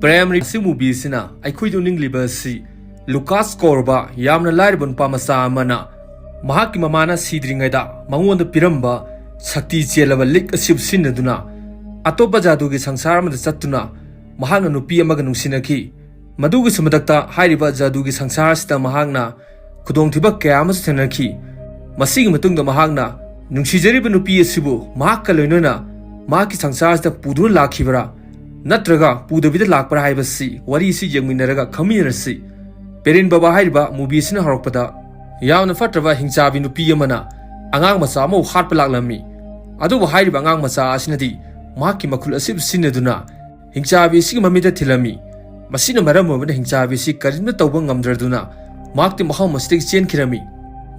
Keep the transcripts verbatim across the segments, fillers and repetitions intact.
ꯄ꯭ꯔꯦꯝ ꯔꯤꯁꯤ movie ꯑꯁꯤꯅ ꯑꯩꯈꯣꯏꯗ ꯎꯠꯅꯤꯡꯂꯤꯕ ꯑꯁꯤ ꯂꯨꯀꯥꯁ ꯀꯧꯔꯕ ꯌꯥꯝꯅ ꯂꯥꯏꯔꯕ ꯅꯨꯄꯥ ꯃꯆꯥ ꯑꯃꯅ ꯃꯍꯥꯛꯀꯤ ꯃꯃꯥꯅ ꯁꯤꯗ꯭ꯔꯤꯉꯩꯗ ꯃꯉꯣꯟꯗ ꯄꯤꯔꯝꯕ ꯁꯛꯇꯤ ꯆꯦꯜꯂꯕ ꯂꯤꯛ ꯑꯁꯤꯕꯨ ꯁꯤꯖꯤꯟꯅꯗꯨꯅ ꯑꯇꯣꯞꯄ ꯖꯥꯗꯨꯒꯤ ꯁꯪꯁꯥꯔ ꯑꯃꯗ ꯆꯠꯇꯨꯅ ꯃꯍꯥꯛꯅ ꯅꯨꯄꯤ ꯑꯃꯒ ꯅꯨꯡꯁꯤꯅꯈꯤ꯫ ꯃꯗꯨꯒꯤꯁꯨ ꯃꯊꯛꯇ ꯍꯥꯏꯔꯤꯕ ꯖꯥꯗꯨꯒꯤ ꯁꯪꯁꯥꯔ ꯑꯁꯤꯗ ꯃꯍꯥꯛꯅ ꯈꯨꯗꯣꯡꯊꯤꯕ ꯀꯌꯥ ꯑꯃꯁꯨ ꯊꯦꯡꯅꯈꯤ꯫ ꯃꯁꯤꯒꯤ ꯃꯇꯨꯡꯗ ꯃꯍꯥꯛꯅ ꯅꯨꯡꯁꯤꯖꯔꯤꯕ ꯅꯨꯄꯤ ꯑꯁꯤꯕꯨ ꯃꯍꯥꯛꯀ ꯂꯣꯏꯅꯅ ꯃꯍꯥꯛꯀꯤ ꯁꯪꯁꯥꯔ ꯑꯁꯤꯗ ꯄꯨꯗꯨꯅ ꯂꯥꯛꯈꯤꯕ꯭ꯔꯥ, ꯅꯠꯇ꯭ꯔꯒ ꯄꯨꯗꯕꯤꯗ ꯂꯥꯛꯄ꯭ꯔꯥ ꯍꯥꯏꯕꯁꯤ ꯋꯥꯔꯤ ꯑꯁꯤ ꯌꯦꯡꯃꯤꯟꯅꯔꯒ ꯈꯪꯃꯤꯟꯅꯔꯁꯤ꯫ ꯄꯦꯔꯤꯟ ꯕꯕꯥ ꯍꯥꯏꯔꯤꯕ ꯃꯨꯚꯤ ꯑꯁꯤꯅ ꯍꯧꯔꯛꯄꯗ ꯌꯥꯝꯅ ꯐꯠꯇ꯭ꯔꯕ ꯍꯤꯡꯆꯥꯕꯤ ꯅꯨꯄꯤ ꯑꯃꯅ ꯑꯉꯥꯡ ꯃꯆꯥ ꯑꯃꯕꯨ ꯍꯥꯠꯄ ꯂꯥꯛꯂꯝꯃꯤ꯫ ꯑꯗꯨꯕꯨ ꯍꯥꯏꯔꯤꯕ ꯑꯉꯥꯡ ꯃꯆꯥ ꯑꯁꯤꯅꯗꯤ ꯃꯍꯥꯛꯀꯤ ꯃꯈꯨꯜ ꯑꯁꯤꯕꯨ ꯁꯤꯖꯤꯟꯅꯗꯨꯅ ꯍꯤꯡꯆꯥꯕꯤ ꯑꯁꯤꯒꯤ ꯃꯃꯤꯠꯇ ꯊꯤꯜꯂꯝꯃꯤ꯫ ꯃꯁꯤꯅ ꯃꯔꯝ ꯑꯣꯏꯕꯅ ꯍꯤꯡꯆꯥꯕꯤ ꯑꯁꯤ ꯀꯔꯤꯝꯇ ꯇꯧꯕ ꯉꯝꯗ꯭ꯔꯗꯨꯅ ꯃꯍꯥꯛꯇꯤ ꯃꯐꯝ ꯑꯁꯤꯗꯒꯤ ꯆꯦꯟꯈꯤꯔꯝꯃꯤ꯫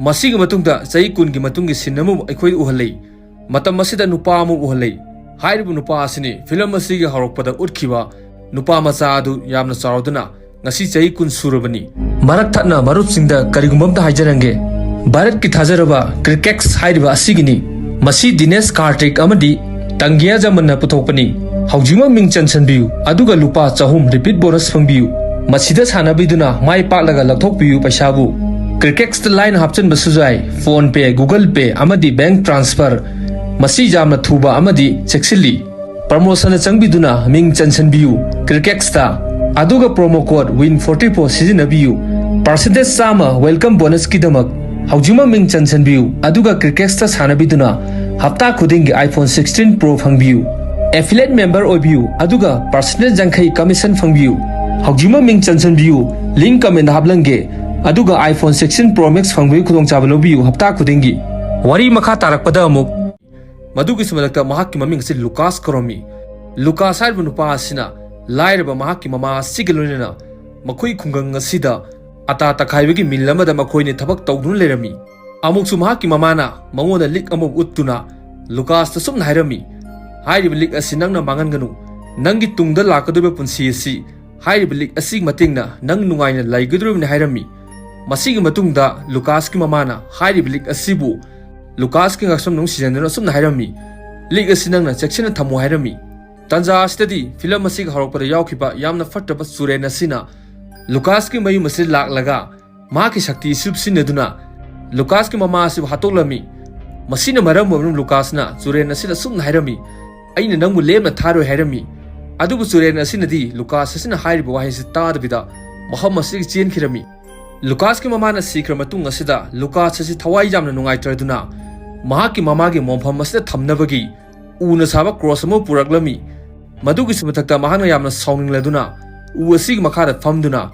ꯃꯁꯤꯒꯤ ꯃꯇꯨꯡꯗ ꯆꯍꯤ ꯀꯨꯟꯒꯤ ꯃꯇꯨꯡꯒꯤ ꯁꯤꯟ ꯑꯃꯕꯨ ꯑꯩꯈꯣꯏꯗ ꯎꯍꯜꯂꯤ꯫ ꯃꯇꯝ ꯑꯁꯤꯗ ꯅꯨꯄꯥ ꯑꯃ ꯎꯍꯜꯂꯤ꯫ ꯍꯥꯏꯔꯤꯕ ꯅꯨꯄꯥ ꯑꯁꯤꯅꯤ ꯐꯤꯂꯝ ꯑꯁꯤꯒꯤ ꯍꯧꯔꯛꯄꯗ ꯎꯠꯈꯤꯕ ꯅꯨꯄꯥ ꯃꯆꯥ ꯑꯗꯨ ꯌꯥꯝꯅ ꯆꯥꯎꯔꯗꯨꯅ ꯉꯁꯤ ꯆꯍꯤ ꯀꯨꯟ ꯁꯨꯔꯕꯅꯤ꯫ ꯃꯔꯛ ꯊꯠꯅ ꯃꯔꯨꯞꯁꯤꯡꯗ ꯀꯔꯤꯒꯨꯝꯕ ꯑꯝꯇ ꯍꯥꯏꯖꯔꯝꯒꯦ꯫ ꯚꯥꯔꯠꯀꯤ ꯊꯥꯖꯔꯕ ꯀ꯭ꯔꯤꯀꯦꯛꯁ ꯍꯥꯏꯔꯤꯕ ꯑꯁꯤꯒꯤꯅꯤ꯫ ꯃꯁꯤ ꯗꯤꯅꯦꯁ ꯀꯥꯔꯇꯤꯛ ꯑꯃꯗꯤ ꯇꯪꯒꯤꯌꯥ ꯖꯃꯟꯅ ꯄꯨꯊꯣꯛꯄꯅꯤ꯫ ꯍꯧꯖꯤꯛꯃꯛ ꯃꯤꯡ ꯆꯟꯁꯤꯟꯕꯤꯌꯨ, ꯑꯗꯨꯒ ꯂꯨꯄꯥ ꯆꯍꯨꯝ ꯔꯤꯄꯤꯠ ꯕꯣꯅꯁ ꯐꯪꯕꯤꯌꯨ꯫ ꯃꯁꯤꯗ ꯁꯥꯟꯅꯕꯤꯗꯨꯅ ꯃꯥꯏ ꯄꯥꯛꯂꯒ ꯂꯧꯊꯣꯛꯄꯤꯌꯨ ꯄꯩꯁꯥꯕꯨ꯫ ꯀ꯭ꯔꯤꯀꯦꯛꯁꯇ ꯂꯥꯏꯅ ꯍꯥꯞꯆꯤꯟꯕꯁꯨ ꯌꯥꯏ, ꯐꯣꯟ ꯄꯦ, ꯒꯨꯒꯜ ꯄꯦ ꯑꯃꯗꯤ ꯕꯦꯡꯛ ꯇ꯭ꯔꯥꯟꯁꯐꯔ꯫ ꯃꯁꯤ ꯌꯥꯝꯅ ꯊꯨꯕ ꯑꯃꯗꯤ ꯆꯦꯛꯁꯤꯜꯂꯤ꯫ ꯄ꯭ꯔꯃꯣꯁꯟꯗ ꯆꯪꯕꯤꯗꯨꯅ ꯃꯤꯡ ꯆꯟꯁꯤꯟꯕꯤꯌꯨ꯫ ꯀ꯭ꯔꯤꯀꯦꯛꯁꯇ ꯑꯗꯨꯒ ꯄ꯭ꯔꯣꯃꯣ ꯀꯣꯗ ꯋꯤꯟ ꯐꯣꯔꯇꯤ ꯐꯣꯔ ꯁꯤꯖꯤꯟꯅꯕꯤꯌꯨ꯫ ꯄꯥꯔꯁꯦꯟꯇꯦꯖ ꯆꯥꯝꯃ ꯋꯦꯜꯀꯝ ꯕꯣꯅꯁꯀꯤꯗꯃꯛ ꯍꯧꯖꯤꯛꯃꯛ ꯃꯤꯡ ꯆꯟꯁꯤꯟꯕꯤꯌꯨ, ꯑꯗꯨꯒ ꯀ꯭ꯔꯤꯀꯦꯛꯁꯇ ꯁꯥꯟꯅꯕꯤꯗꯨꯅ ꯍꯞꯇꯥ ꯈꯨꯗꯤꯡꯒꯤ iPhone sixteen Pro ꯐꯪꯕꯤꯌꯨ꯫ ꯑꯦꯐꯤꯂꯦꯠ ꯃꯦꯝꯕꯔ ꯑꯣꯏꯕꯤꯌꯨ, ꯑꯗꯨꯒ ꯄꯥꯔꯁꯦꯟꯇꯦꯖ ꯌꯥꯡꯈꯩ ꯀꯃꯤꯁꯟ ꯐꯪꯕꯤꯌꯨ꯫ ꯍꯧꯖꯤꯛꯃꯛ ꯃꯤꯡ ꯆꯟꯁꯤꯟꯕꯤꯌꯨ, ꯂꯤꯡ ꯀꯃꯦꯟꯗ ꯍꯥꯞꯂꯝꯒꯦ, ꯑꯗꯨꯒ iPhone sixteen Pro Max ꯐꯪꯕꯒꯤ ꯈꯨꯗꯣꯡꯆꯥꯕ ꯂꯧꯕꯤꯌꯨ ꯍꯞꯇꯥ ꯈꯨꯗꯤꯡꯒꯤ꯫ ꯋꯥꯔꯤ ꯃꯈꯥ ꯇꯥꯔꯛꯄꯗ ꯑꯃꯨꯛ꯫ ꯃꯗꯨꯒꯤꯁꯨ ꯃꯊꯛꯇ ꯃꯍꯥꯛꯀꯤ ꯃꯃꯤꯡ ꯑꯁꯤ ꯂꯨꯀꯥꯁ ꯀꯧꯔꯝꯃꯤ꯫ ꯂꯨꯀꯥꯁ ꯍꯥꯏꯔꯤꯕ ꯅꯨꯄꯥ ꯑꯁꯤꯅ ꯂꯥꯏꯔꯕ ꯃꯍꯥꯛꯀꯤ ꯃꯃꯥ ꯑꯁꯤꯒ ꯂꯣꯏꯅꯅ ꯃꯈꯣꯏ ꯈꯨꯡꯒꯪ ꯑꯁꯤꯗ ꯑꯇꯥ ꯇꯛꯈꯥꯏꯕꯒꯤ ꯃꯤꯜ ꯑꯃꯗ ꯃꯈꯣꯏꯅ ꯊꯕꯛ ꯇꯧꯗꯨꯅ ꯂꯩꯔꯝꯃꯤ꯫ ꯑꯃꯨꯛꯁꯨ ꯃꯍꯥꯛꯀꯤ ꯃꯃꯥꯅ ꯃꯉꯣꯟꯗ ꯂꯤꯛ ꯑꯃ ꯎꯠꯇꯨꯅ ꯂꯨꯀꯥꯁꯇ ꯁꯨꯝꯅ ꯍꯥꯏꯔꯝꯃꯤ, "ꯍꯥꯏꯔꯤꯕ ꯂꯤꯛ ꯑꯁꯤ ꯅꯪꯅ ꯃꯥꯡꯍꯟꯒꯅꯨ꯫ ꯅꯪꯒꯤ ꯇꯨꯡꯗ ꯂꯥꯛꯀꯗꯧꯔꯤꯕ ꯄꯨꯟꯁꯤ ꯑꯁꯤ ꯍꯥꯏꯔꯤꯕ ꯂꯤꯛ ꯑꯁꯤꯒꯤ ꯃꯇꯦꯡꯅ ꯅꯪ ꯅꯨꯡꯉꯥꯏꯅ ꯂꯩꯒꯗꯧꯔꯤꯕꯅꯤ" ꯍꯥꯏꯔꯝꯃꯤ꯫ ꯃꯁꯤꯒꯤ ꯃꯇꯨꯡꯗ ꯂꯨꯀꯥꯁꯀꯤ ꯃꯃꯥꯅ ꯍꯥꯏꯔꯤꯕ ꯂꯤꯛ ꯑꯁꯤꯕꯨ ꯂꯨꯀꯥꯁꯀꯤ ꯉꯛꯁꯝ ꯅꯨꯡ ꯁꯤꯖꯤꯟꯅꯗꯨꯅ ꯑꯁꯨꯝꯅ ꯍꯥꯏꯔꯝꯃꯤ, "ꯂꯤꯛ ꯑꯁꯤ ꯅꯪꯅ ꯆꯦꯛꯁꯤꯟꯅ ꯊꯝꯃꯨ" ꯍꯥꯏꯔꯝꯃꯤ꯫ ꯇꯥꯟꯖꯥ ꯑꯁꯤꯗꯗꯤ ꯐꯤꯂꯝ ꯑꯁꯤꯒꯤ ꯍꯧꯔꯛꯄꯗ ꯌꯥꯎꯈꯤꯕ ꯌꯥꯝꯅ ꯐꯠꯇꯕ ꯆꯨꯔꯦꯟ ꯑꯁꯤꯅ ꯂꯨꯀꯥꯁꯀꯤ ꯃꯌꯨꯝ ꯑꯁꯤꯗ ꯂꯥꯛꯂꯒ ꯃꯍꯥꯛꯀꯤ ꯁꯛꯇꯤ ꯑꯁꯤ ꯁꯤꯖꯤꯟꯅꯗꯨꯅ ꯂꯨꯀꯥꯁꯀꯤ ꯃꯃꯥ ꯑꯁꯤꯕꯨ ꯍꯥꯠꯇꯣꯛꯂꯝꯃꯤ꯫ ꯃꯁꯤꯅ ꯃꯔꯝ ꯑꯣꯏꯗꯨꯅ ꯂꯨꯀꯥꯁꯅ ꯆꯨꯔꯦꯟ ꯑꯁꯤꯗ ꯑꯁꯨꯝꯅ ꯍꯥꯏꯔꯝꯃꯤ, "ꯑꯩꯅ ꯅꯪꯕꯨ ꯂꯦꯝꯅ ꯊꯥꯔꯣꯏ" ꯍꯥꯏꯔꯝꯃꯤ꯫ ꯑꯗꯨꯕꯨ ꯆꯨꯔꯦꯟ ꯑꯁꯤꯅꯗꯤ ꯂꯨꯀꯥꯁ ꯑꯁꯤꯅ ꯍꯥꯏꯔꯤꯕ ꯋꯥꯍꯩꯁꯤ ꯇꯥꯗꯕꯤꯗ ꯃꯐꯝ ꯑꯁꯤꯗꯒꯤ ꯆꯦꯟꯈꯤꯔꯝꯃꯤ꯫ ꯂꯨꯀꯥꯁꯀꯤ ꯃꯃꯥꯅ ꯁꯤꯈ꯭ꯔ ꯃꯇꯨꯡ ꯑꯁꯤꯗ ꯂꯨꯀꯥꯁ ꯑꯁꯤ ꯊꯋꯥꯏ ꯌꯥꯝꯅ ꯅꯨꯡꯉꯥꯏꯇ꯭ꯔꯗꯨꯅ ꯃꯍꯥꯛꯀꯤ ꯃꯃꯥꯒꯤ ꯃꯣꯡꯐꯝ ꯑꯁꯤꯗ ꯊꯝꯅꯕꯒꯤ ꯎꯅ ꯁꯥꯕ ꯀ꯭ꯔꯣꯁ ꯑꯃ ꯄꯨꯔꯛꯂꯝꯃꯤ꯫ ꯃꯗꯨꯒꯤꯁꯨ ꯃꯊꯛꯇ ꯃꯍꯥꯛꯅ ꯌꯥꯝꯅ ꯁꯥꯎꯅꯤꯡꯂꯗꯨꯅ ꯎ ꯑꯁꯤꯒꯤ ꯃꯈꯥꯗ ꯐꯝꯗꯨꯅ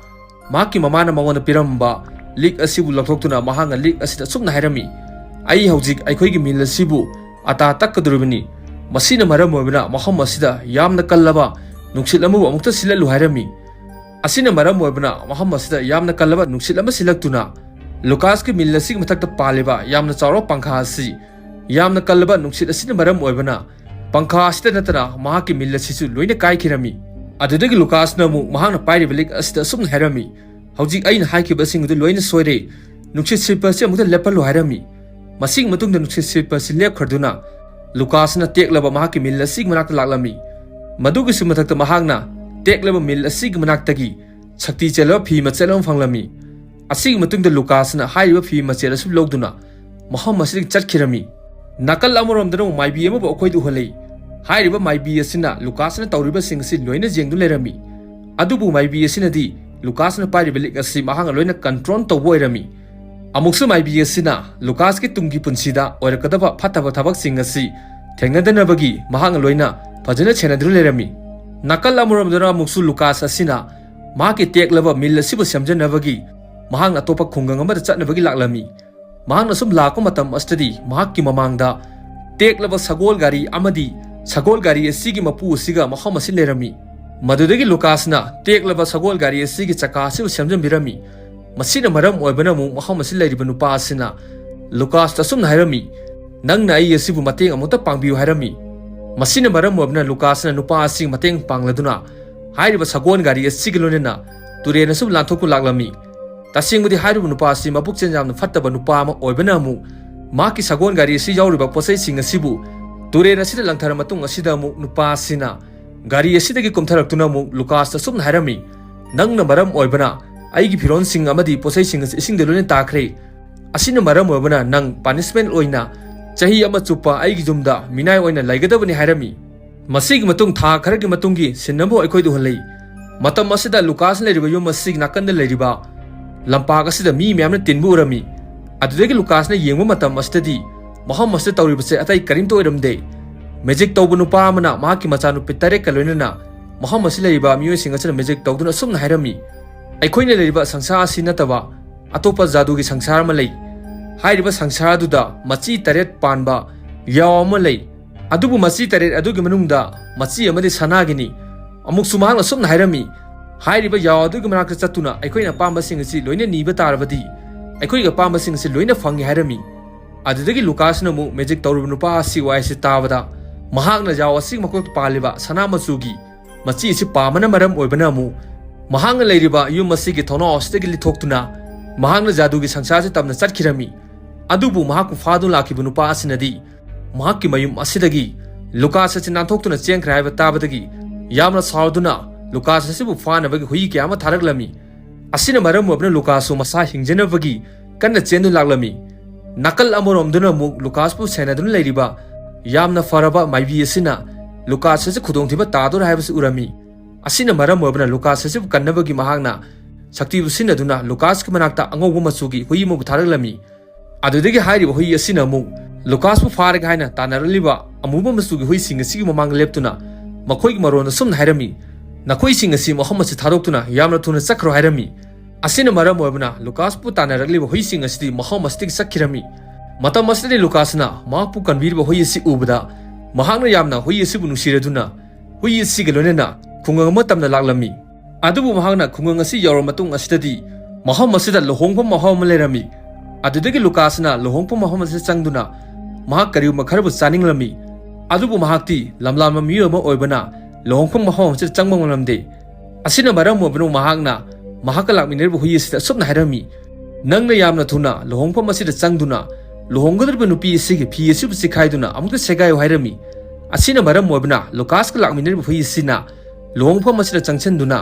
ꯃꯍꯥꯛꯀꯤ ꯃꯃꯥꯅ ꯃꯉꯣꯟꯗ ꯄꯤꯔꯝꯕ ꯂꯤꯛ ꯑꯁꯤꯕꯨ ꯂꯧꯊꯣꯛꯇꯨꯅ ꯃꯍꯥꯛꯅ ꯂꯤꯛ ꯑꯁꯤꯗ ꯑꯁꯨꯝꯅ ꯍꯥꯏꯔꯝꯃꯤ, "ꯑꯩ ꯍꯧꯖꯤꯛ ꯑꯩꯈꯣꯏꯒꯤ ꯃꯤꯜ ꯑꯁꯤꯕꯨ ꯑꯇꯥ ꯇꯛꯀꯗꯧꯔꯤꯕꯅꯤ꯫ ꯃꯁꯤꯅ ꯃꯔꯝ ꯑꯣꯏꯕꯅ ꯃꯐꯝ ꯑꯁꯤꯗ ꯌꯥꯝꯅ ꯀꯜꯂꯕ ꯅꯨꯡꯁꯤꯠ ꯑꯃꯕꯨ ꯑꯃꯨꯛꯇ ꯁꯤꯜꯂꯠꯂꯨ" ꯍꯥꯏꯔꯝꯃꯤ꯫ ꯑꯁꯤꯅ ꯃꯔꯝ ꯑꯣꯏꯕꯅ ꯃꯐꯝ ꯑꯁꯤꯗ ꯌꯥꯝꯅ ꯀꯜꯂꯕ ꯅꯨꯡꯁꯤꯠ ꯑꯃ ꯁꯤꯜꯂꯛꯇꯨꯅ ꯂꯨꯀꯥꯁꯀꯤ ꯃꯤꯜ ꯑꯁꯤꯒꯤ ꯃꯊꯛꯇ ꯄꯥꯜꯂꯤꯕ ꯌꯥꯝꯅ ꯆꯥꯎꯔꯕ ꯄꯪꯈꯥ ꯑꯁꯤ, ꯌꯥꯝꯅ ꯀꯜꯂꯕ ꯅꯨꯡꯁꯤꯠ ꯑꯁꯤꯅ ꯃꯔꯝ ꯑꯣꯏꯕꯅ ꯄꯪꯈꯥ ꯑꯁꯤꯗ ꯅꯠꯇꯅ ꯃꯍꯥꯛꯀꯤ ꯃꯤꯜ ꯑꯁꯤꯁꯨ ꯂꯣꯏꯅ ꯀꯥꯏꯈꯤꯔꯝꯃꯤ꯫ ꯑꯗꯨꯗꯒꯤ ꯂꯨꯀꯥꯁꯅ ꯑꯃꯨꯛ ꯃꯍꯥꯛꯅ ꯄꯥꯏꯔꯤꯕ ꯂꯤꯛ ꯑꯁꯤꯗ ꯑꯁꯨꯝꯅ ꯍꯥꯏꯔꯝꯃꯤ, "ꯍꯧꯖꯤꯛ ꯑꯩꯅ ꯍꯥꯏꯈꯤꯕꯁꯤꯡ ꯑꯗꯨ ꯂꯣꯏꯅ ꯁꯣꯏꯔꯦ꯫ ꯅꯨꯡꯁꯤꯠ ꯁꯤꯠꯄ ꯑꯁꯤ ꯑꯃꯨꯛꯇ ꯂꯦꯞꯍꯜꯂꯨ" ꯍꯥꯏꯔꯝꯃꯤ꯫ ꯃꯁꯤꯒꯤ ꯃꯇꯨꯡꯗ ꯅꯨꯡꯁꯤꯠ ꯁꯤꯠꯄ ꯑꯁꯤ ꯂꯦꯞꯈ꯭ꯔꯗꯨꯅ ꯂꯨꯀꯥꯁꯅ ꯇꯦꯛꯂꯕ ꯃꯍꯥꯛꯀꯤ ꯃꯤꯜ ꯑꯁꯤꯒꯤ ꯃꯅꯥꯛꯇ ꯂꯥꯛꯂꯝꯃꯤ꯫ ꯃꯗꯨꯒꯤꯁꯨ ꯃꯊꯛꯇ ꯃꯍꯥꯛꯅ ꯇꯦꯛꯂꯕ ꯃꯤꯜ ꯑꯁꯤꯒꯤ ꯃꯅꯥꯛꯇꯒꯤ ꯁꯛꯇꯤ ꯆꯦꯜꯂꯕ ꯐꯤ ꯃꯆꯦꯠ ꯑꯃ ꯐꯪꯂꯝꯃꯤ꯫ ꯑꯁꯤꯒꯤ ꯃꯇꯨꯡꯗ ꯂꯨꯀꯥꯁꯅ ꯍꯥꯏꯔꯤꯕ ꯐꯤ ꯃꯆꯦꯠ ꯑꯁꯤ ꯂꯧꯗꯨꯅ ꯃꯐꯝ ꯑꯁꯤꯗꯒꯤ ꯆꯠꯈꯤꯔꯝꯃꯤ꯫ ꯅꯥꯀꯜ ꯑꯃꯔꯣꯝꯗꯅ ꯑꯃꯨꯛ ꯃꯥꯏꯕꯤ ꯑꯃꯕꯨ ꯑꯩꯈꯣꯏꯗ ꯎꯍꯜꯂꯤ꯫ ꯍꯥꯏꯔꯤꯕ ꯃꯥꯏꯕꯤ ꯑꯁꯤꯅ ꯂꯨꯀꯥꯁꯅ ꯇꯧꯔꯤꯕꯁꯤꯡ ꯑꯁꯤ ꯂꯣꯏꯅ ꯌꯦꯡꯗꯨꯅ ꯂꯩꯔꯝꯃꯤ꯫ ꯑꯗꯨꯕꯨ ꯃꯥꯏꯕꯤ ꯑꯁꯤꯅꯗꯤ ꯂꯨꯀꯥꯁꯅ ꯄꯥꯏꯔꯤꯕ ꯂꯤꯛ ꯑꯁꯤ ꯃꯍꯥꯛꯅ ꯂꯣꯏꯅ ꯀꯟꯇ꯭ꯔꯣꯜ ꯇꯧꯕ ꯑꯣꯏꯔꯝꯃꯤ꯫ ꯑꯃꯨꯛꯁꯨ ꯃꯥꯏꯕꯤ ꯑꯁꯤꯅ ꯂꯨꯀꯥꯁꯀꯤ ꯇꯨꯡꯒꯤ ꯄꯨꯟꯁꯤꯗ ꯑꯣꯏꯔꯛꯀꯗꯕ ꯐꯠꯇꯕ ꯊꯕꯛꯁꯤꯡ ꯑꯁꯤ ꯊꯦꯡꯅꯗꯅꯕꯒꯤ ꯃꯍꯥꯛꯅ ꯂꯣꯏꯅ ꯐꯖꯅ ꯁꯦꯟꯅꯗꯨꯅ ꯂꯩꯔꯝꯃꯤ꯫ ꯅꯥꯀꯜ ꯑꯃꯔꯣꯝꯗꯅ ꯑꯃꯨꯛꯁꯨ ꯂꯨꯀꯥꯁ ꯑꯁꯤꯅ ꯃꯍꯥꯛꯀꯤ ꯇꯦꯛꯂꯕ ꯃꯤꯜ ꯑꯁꯤꯕꯨ ꯁꯦꯝꯖꯅꯕꯒꯤ ꯃꯍꯥꯛꯅ ꯑꯇꯣꯞꯄ ꯈꯨꯡꯒꯪ ꯑꯃꯗ ꯆꯠꯅꯕꯒꯤ ꯂꯥꯛꯂꯝꯃꯤ꯫ ꯃꯍꯥꯛꯅ ꯁꯨꯝ ꯂꯥꯛꯄ ꯃꯇꯝ ꯑꯁꯤꯗꯗꯤ ꯃꯍꯥꯛꯀꯤ ꯃꯃꯥꯡꯗ ꯇꯦꯛꯂꯕ ꯁꯒꯣꯜ ꯒꯥꯔꯤ ꯑꯃꯗꯤ ꯁꯒꯣꯜ ꯒꯥꯔꯤ ꯑꯁꯤꯒꯤ ꯃꯄꯨ ꯑꯁꯤꯒ ꯃꯐꯝ ꯑꯁꯤ ꯂꯩꯔꯝꯃꯤ꯫ ꯃꯗꯨꯗꯒꯤ ꯂꯨꯀꯥꯁꯅ ꯇꯦꯛꯂꯕ ꯁꯒꯣꯜ ꯒꯥꯔꯤ ꯑꯁꯤꯒꯤ ꯆꯀꯥ ꯑꯁꯤꯕꯨ ꯁꯦꯝꯖꯤꯟꯕꯤꯔꯝꯃꯤ꯫ ꯃꯁꯤꯅ ꯃꯔꯝ ꯑꯣꯏꯕꯅ ꯑꯃꯨꯛ ꯃꯐꯝ ꯑꯁꯤ ꯂꯩꯔꯤꯕ ꯅꯨꯄꯥ ꯑꯁꯤꯅ ꯂꯨꯀꯥꯁꯇ ꯑꯁꯨꯝꯅ ꯍꯥꯏꯔꯝꯃꯤ, "ꯅꯪꯅ ꯑꯩ ꯑꯁꯤꯕꯨ ꯃꯇꯦꯡ ꯑꯃꯨꯛꯇ ꯄꯥꯡꯕꯤꯌꯨ" ꯍꯥꯏꯔꯝꯃꯤ꯫ ꯃꯁꯤꯅ ꯃꯔꯝ ꯑꯣꯏꯕꯅ ꯂꯨꯀꯥꯁꯅ ꯅꯨꯄꯥ ꯑꯁꯤꯒꯤ ꯃꯇꯦꯡ ꯄꯥꯡꯂꯗꯨꯅ ꯍꯥꯏꯔꯤꯕ ꯁꯒꯣꯜ ꯒꯥꯔꯤ ꯑꯁꯤꯒ ꯂꯣꯏꯅꯅ ꯇꯨꯔꯦꯟ ꯑꯁꯤꯕꯨ ꯂꯥꯟꯊꯣꯛꯄ ꯂꯥꯛꯂꯝꯃꯤ꯫ ꯇꯁꯦꯡꯕꯗꯤ ꯍꯥꯏꯔꯤꯕ ꯅꯨꯄꯥ ꯑꯁꯤ ꯃꯕꯨꯛꯆꯦꯜ ꯌꯥꯝꯅ ꯐꯠꯇꯕ ꯅꯨꯄꯥ ꯑꯃ ꯑꯣꯏꯕꯅ ꯑꯃꯨꯛ ꯃꯍꯥꯛꯀꯤ ꯁꯒꯣꯜ ꯒꯥꯔꯤ ꯑꯁꯤ ꯌꯥꯎꯔꯤꯕ ꯄꯣꯠꯆꯩꯁꯤꯡ ꯑꯁꯤꯕꯨ ꯇꯨꯔꯦꯟ ꯑꯁꯤꯗ ꯂꯪꯊꯔ ꯃꯇꯨꯡ ꯑꯁꯤꯗ ꯑꯃꯨꯛ ꯅꯨꯄꯥ ꯑꯁꯤꯅ ꯒꯥꯔꯤ ꯑꯁꯤꯗꯒꯤ ꯀꯨꯝꯊꯔꯛꯇꯨꯅ ꯑꯃꯨꯛ ꯂꯨꯀꯥꯁꯇ ꯑꯁꯨꯝꯅ ꯍꯥꯏꯔꯝꯃꯤ, "ꯅꯪꯅ ꯃꯔꯝ ꯑꯣꯏꯕꯅ ꯑꯩꯒꯤ ꯐꯤꯔꯣꯜꯁꯤꯡ ꯑꯃꯗꯤ ꯄꯣꯠꯆꯩꯁꯤꯡ ꯑꯁꯤ ꯏꯁꯤꯡꯗ ꯂꯣꯏꯅ ꯇꯥꯈ꯭ꯔꯦ꯫ ꯑꯁꯤꯅ ꯃꯔꯝ ꯑꯣꯏꯕꯅ ꯅꯪ ꯄꯥꯅꯤꯁꯃꯦꯟ ꯑꯣꯏꯅ ꯆꯍꯤ ꯑꯃ ꯆꯨꯞꯄ ꯑꯩꯒꯤ ꯌꯨꯝꯗ ꯃꯤꯅꯥꯏ ꯑꯣꯏꯅ ꯂꯩꯒꯗꯕꯅꯤ" ꯍꯥꯏꯔꯝꯃꯤ꯫ ꯃꯁꯤꯒꯤ ꯃꯇꯨꯡ ꯊꯥ ꯈꯔꯒꯤ ꯃꯇꯨꯡꯒꯤ ꯁꯤꯟ ꯑꯃꯕꯨ ꯑꯩꯈꯣꯏꯗ ꯎꯍꯜꯂꯤ꯫ ꯃꯇꯝ ꯑꯁꯤꯗ ꯂꯨꯀꯥꯁꯅ ꯂꯩꯔꯤꯕ ꯌꯨꯝ ꯑꯁꯤꯒꯤ ꯅꯥꯀꯟꯗ ꯂꯩꯔꯤꯕ ꯂꯝꯄꯥꯛ ꯑꯁꯤꯗ ꯃꯤ ꯃꯌꯥꯝꯅ ꯇꯤꯟꯕ ꯎꯔꯝꯃꯤ꯫ ꯑꯗꯨꯗꯒꯤ ꯂꯨꯀꯥꯁꯅ ꯌꯦꯡꯕ ꯃꯇꯝ ꯑꯁꯤꯗꯗꯤ ꯃꯐꯝ ꯑꯁꯤꯗ ꯇꯧꯔꯤꯕꯁꯦ ꯑꯇꯩ ꯀꯔꯤꯝꯇ ꯑꯣꯏꯔꯝꯗꯦ꯫ ꯃꯦꯖꯤꯛ ꯇꯧꯕ ꯅꯨꯄꯥ ꯑꯃꯅ ꯃꯍꯥꯛꯀꯤ ꯃꯆꯥꯅꯨꯄꯤ ꯇꯔꯦꯠꯀ ꯂꯣꯏꯅꯅ ꯃꯐꯝ ꯑꯁꯤꯗ ꯂꯩꯔꯤꯕ ꯃꯤꯑꯣꯏꯁꯤꯡ ꯑꯁꯤꯅ ꯃꯦꯖꯤꯛ ꯇꯧꯗꯨꯅ ꯑꯁꯨꯝꯅ ꯍꯥꯏꯔꯝꯃꯤ, "ꯑꯩꯈꯣꯏꯅ ꯂꯩꯔꯤꯕ ꯁꯪꯁꯥꯔ ꯑꯁꯤ ꯅꯠꯇꯕ ꯑꯇꯣꯞꯄ ꯖꯥꯗꯨꯒꯤ ꯁꯪꯁꯥꯔ ꯑꯃ ꯂꯩ꯫ ꯍꯥꯏꯔꯤꯕ ꯁꯪꯁꯥꯔ ꯑꯗꯨꯗ ꯃꯆꯤ ꯇꯔꯦꯠ ꯄꯥꯟꯕ ꯌꯥꯎ ꯑꯃ ꯂꯩ꯫ ꯑꯗꯨꯕꯨ ꯃꯆꯤ ꯇꯔꯦꯠ ꯑꯗꯨꯒꯤ ꯃꯅꯨꯡꯗ ꯃꯆꯤ ꯑꯃꯗꯤ ꯁꯅꯥꯒꯤꯅꯤ꯫" ꯑꯃꯨꯛꯁꯨ ꯃꯍꯥꯛꯅ ꯑꯁꯨꯝꯅ ꯍꯥꯏꯔꯝꯃꯤ, "ꯍꯥꯏꯔꯤꯕ ꯌꯥꯎ ꯑꯗꯨꯒꯤ ꯃꯅꯥꯛꯇ ꯆꯠꯇꯨꯅ ꯑꯩꯈꯣꯏꯅ ꯑꯄꯥꯝꯕꯁꯤꯡ ꯑꯁꯤ ꯂꯣꯏꯅ ꯅꯤꯕ ꯇꯥꯔꯕꯗꯤ ꯑꯩꯈꯣꯏꯒꯤ ꯑꯄꯥꯝꯕꯁꯤꯡ ꯑꯁꯤ ꯂꯣꯏꯅ ꯐꯪꯏ" ꯍꯥꯏꯔꯝꯃꯤ꯫ ꯑꯗꯨꯗꯒꯤ ꯂꯨꯀꯥꯁꯅ ꯑꯃꯨꯛ ꯃꯦꯖꯤꯛ ꯇꯧꯔꯤꯕ ꯅꯨꯄꯥ ꯑꯁꯤ ꯋꯥꯍꯩꯁꯤ ꯇꯥꯕꯗ ꯃꯍꯥꯛꯅ ꯌꯥꯎ ꯑꯁꯤꯒꯤ ꯃꯀꯣꯛꯇ ꯄꯥꯜꯂꯤꯕ ꯁꯅꯥ ꯃꯆꯨꯒꯤ ꯃꯆꯤ ꯑꯁꯤ ꯄꯥꯝꯕꯅ ꯃꯔꯝ ꯑꯣꯏꯕꯅ ꯑꯃꯨꯛ ꯃꯍꯥꯛꯅ ꯂꯩꯔꯤꯕ ꯌꯨꯝ ꯑꯁꯤꯒꯤ ꯊꯣꯡꯅꯥꯎ ꯑꯁꯤꯗꯒꯤ ꯂꯤꯊꯣꯛꯇꯨꯅ ꯃꯍꯥꯛꯅ ꯖꯥꯗꯨꯒꯤ ꯁꯪꯁꯥꯔꯁꯤ ꯇꯝꯅ ꯆꯠꯈꯤꯔꯝꯃꯤ꯫ ꯑꯗꯨꯕꯨ ꯃꯍꯥꯛꯄꯨ ꯐꯥꯗꯨꯅ ꯂꯥꯛꯈꯤꯕ ꯅꯨꯄꯥ ꯑꯁꯤꯅꯗꯤ ꯃꯍꯥꯛꯀꯤ ꯃꯌꯨꯝ ꯑꯁꯤꯗꯒꯤ ꯂꯨꯀꯥꯁ ꯑꯁꯤ ꯅꯥꯟꯊꯣꯛꯇꯨꯅ ꯆꯦꯟꯈ꯭ꯔꯦ ꯍꯥꯏꯕ ꯇꯥꯕꯗꯒꯤ ꯌꯥꯝꯅ ꯁꯥꯎꯗꯨꯅ ꯂꯨꯀꯥꯁ ꯑꯁꯤꯕꯨ ꯐꯥꯅꯕꯒꯤ ꯍꯨꯏ ꯀꯌꯥ ꯑꯃ ꯊꯥꯔꯛꯂꯝꯃꯤ꯫ ꯑꯁꯤꯅ ꯃꯔꯝ ꯑꯣꯏꯕꯅ ꯂꯨꯀꯥꯁꯁꯨ ꯃꯁꯥ ꯍꯤꯡꯖꯅꯕꯒꯤ ꯀꯟꯅ ꯆꯦꯟꯗꯨꯅ ꯂꯥꯛꯂꯝꯃꯤ꯫ ꯅꯥꯀꯜ ꯑꯃꯔꯣꯝꯗꯨꯅ ꯑꯃꯨꯛ ꯂꯨꯀꯥꯁꯄꯨ ꯁꯦꯟꯅꯗꯨꯅ ꯂꯩꯔꯤꯕ ꯌꯥꯝꯅ ꯐꯔꯕ ꯃꯥꯏꯕꯤ ꯑꯁꯤꯅ ꯂꯨꯀꯥꯁ ꯑꯁꯤ ꯈꯨꯗꯣꯡꯊꯤꯕ ꯇꯥꯗꯣꯔꯦ ꯍꯥꯏꯕꯁꯤ ꯎꯔꯝꯃꯤ꯫ ꯑꯁꯤꯅ ꯃꯔꯝ ꯑꯣꯏꯕꯅ ꯂꯨꯀꯥꯁ ꯑꯁꯤꯕꯨ ꯀꯟꯅꯕꯒꯤ ꯃꯍꯥꯛꯅ ꯁꯛꯇꯤꯕꯨ ꯁꯤꯖꯤꯟꯅꯗꯨꯅ ꯂꯨꯀꯥꯁꯀꯤ ꯃꯅꯥꯛꯇ ꯑꯉꯧꯕ ꯃꯆꯨꯒꯤ ꯍꯨꯏ ꯑꯃꯕꯨ ꯊꯥꯔꯛꯂꯝꯃꯤ꯫ ꯑꯗꯨꯗꯒꯤ ꯍꯥꯏꯔꯤꯕ ꯍꯨꯏ ꯑꯁꯤꯅ ꯑꯃꯨꯛ ꯂꯨꯀꯥꯁꯄꯨ ꯐꯥꯔꯒꯦ ꯍꯥꯏꯅ ꯇꯥꯟꯅꯔꯛꯂꯤꯕ ꯑꯃꯨꯕ ꯃꯆꯨꯒꯤ ꯍꯨꯏꯁꯤꯡ ꯑꯁꯤꯒꯤ ꯃꯃꯥꯡꯗ ꯂꯦꯞꯇꯨꯅ ꯃꯈꯣꯏꯒꯤ ꯃꯔꯣꯟꯗ ꯁꯨꯝꯅ ꯍꯥꯏꯔꯝꯃꯤ, "ꯅꯈꯣꯏꯁꯤꯡ ꯑꯁꯤ ꯃꯐꯝ ꯑꯁꯤ ꯊꯥꯗꯣꯛꯇꯨꯅ ꯌꯥꯝꯅ ꯊꯨꯅ ꯆꯠꯈ꯭ꯔꯣ" ꯍꯥꯏꯔꯝꯃꯤ꯫ ꯑꯁꯤꯅ ꯃꯔꯝ ꯑꯣꯏꯕꯅ ꯂꯨꯀꯥꯁꯄꯨ ꯇꯥꯟꯅꯔꯛꯂꯤꯕ ꯍꯨꯏꯁꯤꯡ ꯑꯁꯤꯗꯤ ꯃꯐꯝ ꯑꯁꯤꯗꯒꯤ ꯆꯠꯈꯤꯔꯝꯃꯤ꯫ ꯃꯇꯝ ꯑꯁꯤꯗꯗꯤ ꯂꯨꯀꯥꯁꯅ ꯃꯍꯥꯛꯄꯨ ꯀꯟꯕꯤꯔꯤꯕ ꯍꯨꯏ ꯑꯁꯤ ꯎꯕꯗ ꯃꯍꯥꯛꯅ ꯌꯥꯝꯅ ꯍꯨꯏ ꯑꯁꯤꯕꯨ ꯅꯨꯡꯁꯤꯔꯗꯨꯅ ꯍꯨꯏ ꯑꯁꯤꯒ ꯂꯣꯏꯅꯅ ꯈꯨꯡꯒꯪ ꯑꯃ ꯇꯝꯅ ꯂꯥꯛꯂꯝꯃꯤ꯫ ꯑꯗꯨꯕꯨ ꯃꯍꯥꯛꯅ ꯈꯨꯡꯒꯪ ꯑꯁꯤ ꯌꯧꯔꯕ ꯃꯇꯨꯡ ꯑꯁꯤꯗꯗꯤ ꯃꯐꯝ ꯑꯁꯤꯗ ꯂꯨꯍꯣꯡꯐꯝ ꯃꯐꯝ ꯑꯃ ꯂꯩꯔꯝꯃꯤ꯫ ꯑꯗꯨꯗꯒꯤ ꯂꯨꯀꯥꯁꯅ ꯂꯨꯍꯣꯡꯐꯝ ꯃꯐꯝ ꯑꯁꯤꯗ ꯆꯪꯗꯨꯅ ꯃꯍꯥꯛ ꯀꯔꯤꯒꯨꯝꯕ ꯈꯔꯕꯨ ꯆꯥꯅꯤꯡꯂꯝꯃꯤ꯫ ꯑꯗꯨꯕꯨ ꯃꯍꯥꯛꯇꯤ ꯂꯝꯂꯥꯟꯕ ꯃꯤꯑꯣꯏ ꯑꯃ ꯑꯣꯏꯕꯅ ꯂꯨꯍꯣꯡꯐꯝ ꯃꯐꯝ ꯑꯁꯤꯗ ꯆꯪꯕ ꯉꯝꯂꯝꯗꯦ꯫ ꯑꯁꯤꯅ ꯃꯔꯝ ꯑꯣꯏꯕꯅ ꯃꯍꯥꯛꯅ ꯃꯍꯥꯛꯀ ꯂꯥꯛꯃꯤꯟꯅꯔꯤꯕ ꯍꯨꯏ ꯑꯁꯤꯗ ꯑꯁꯨꯝꯅ ꯍꯥꯏꯔꯝꯃꯤ, "ꯅꯪꯅ ꯌꯥꯝꯅ ꯊꯨꯅ ꯂꯨꯍꯣꯡꯐꯝ ꯑꯁꯤꯗ ꯆꯪꯗꯨꯅ ꯂꯨꯍꯣꯡꯒꯗꯧꯔꯤꯕ ꯅꯨꯄꯤ ꯑꯁꯤꯒꯤ ꯐꯤ ꯑꯁꯤꯕꯨ ꯆꯤꯈꯥꯏꯗꯨꯅ ꯑꯃꯨꯛꯇ ꯁꯦꯒꯥꯏꯌꯨ" ꯍꯥꯏꯔꯝꯃꯤ꯫ ꯑꯁꯤꯅ ꯃꯔꯝ ꯑꯣꯏꯕꯅ ꯂꯨꯀꯥꯁꯀ ꯂꯥꯛꯃꯤꯟꯅꯔꯤꯕ ꯍꯨꯏ ꯑꯁꯤꯅ ꯂꯨꯍꯣꯡꯐꯝ ꯑꯁꯤꯗ ꯆꯪꯁꯤꯟꯗꯨꯅ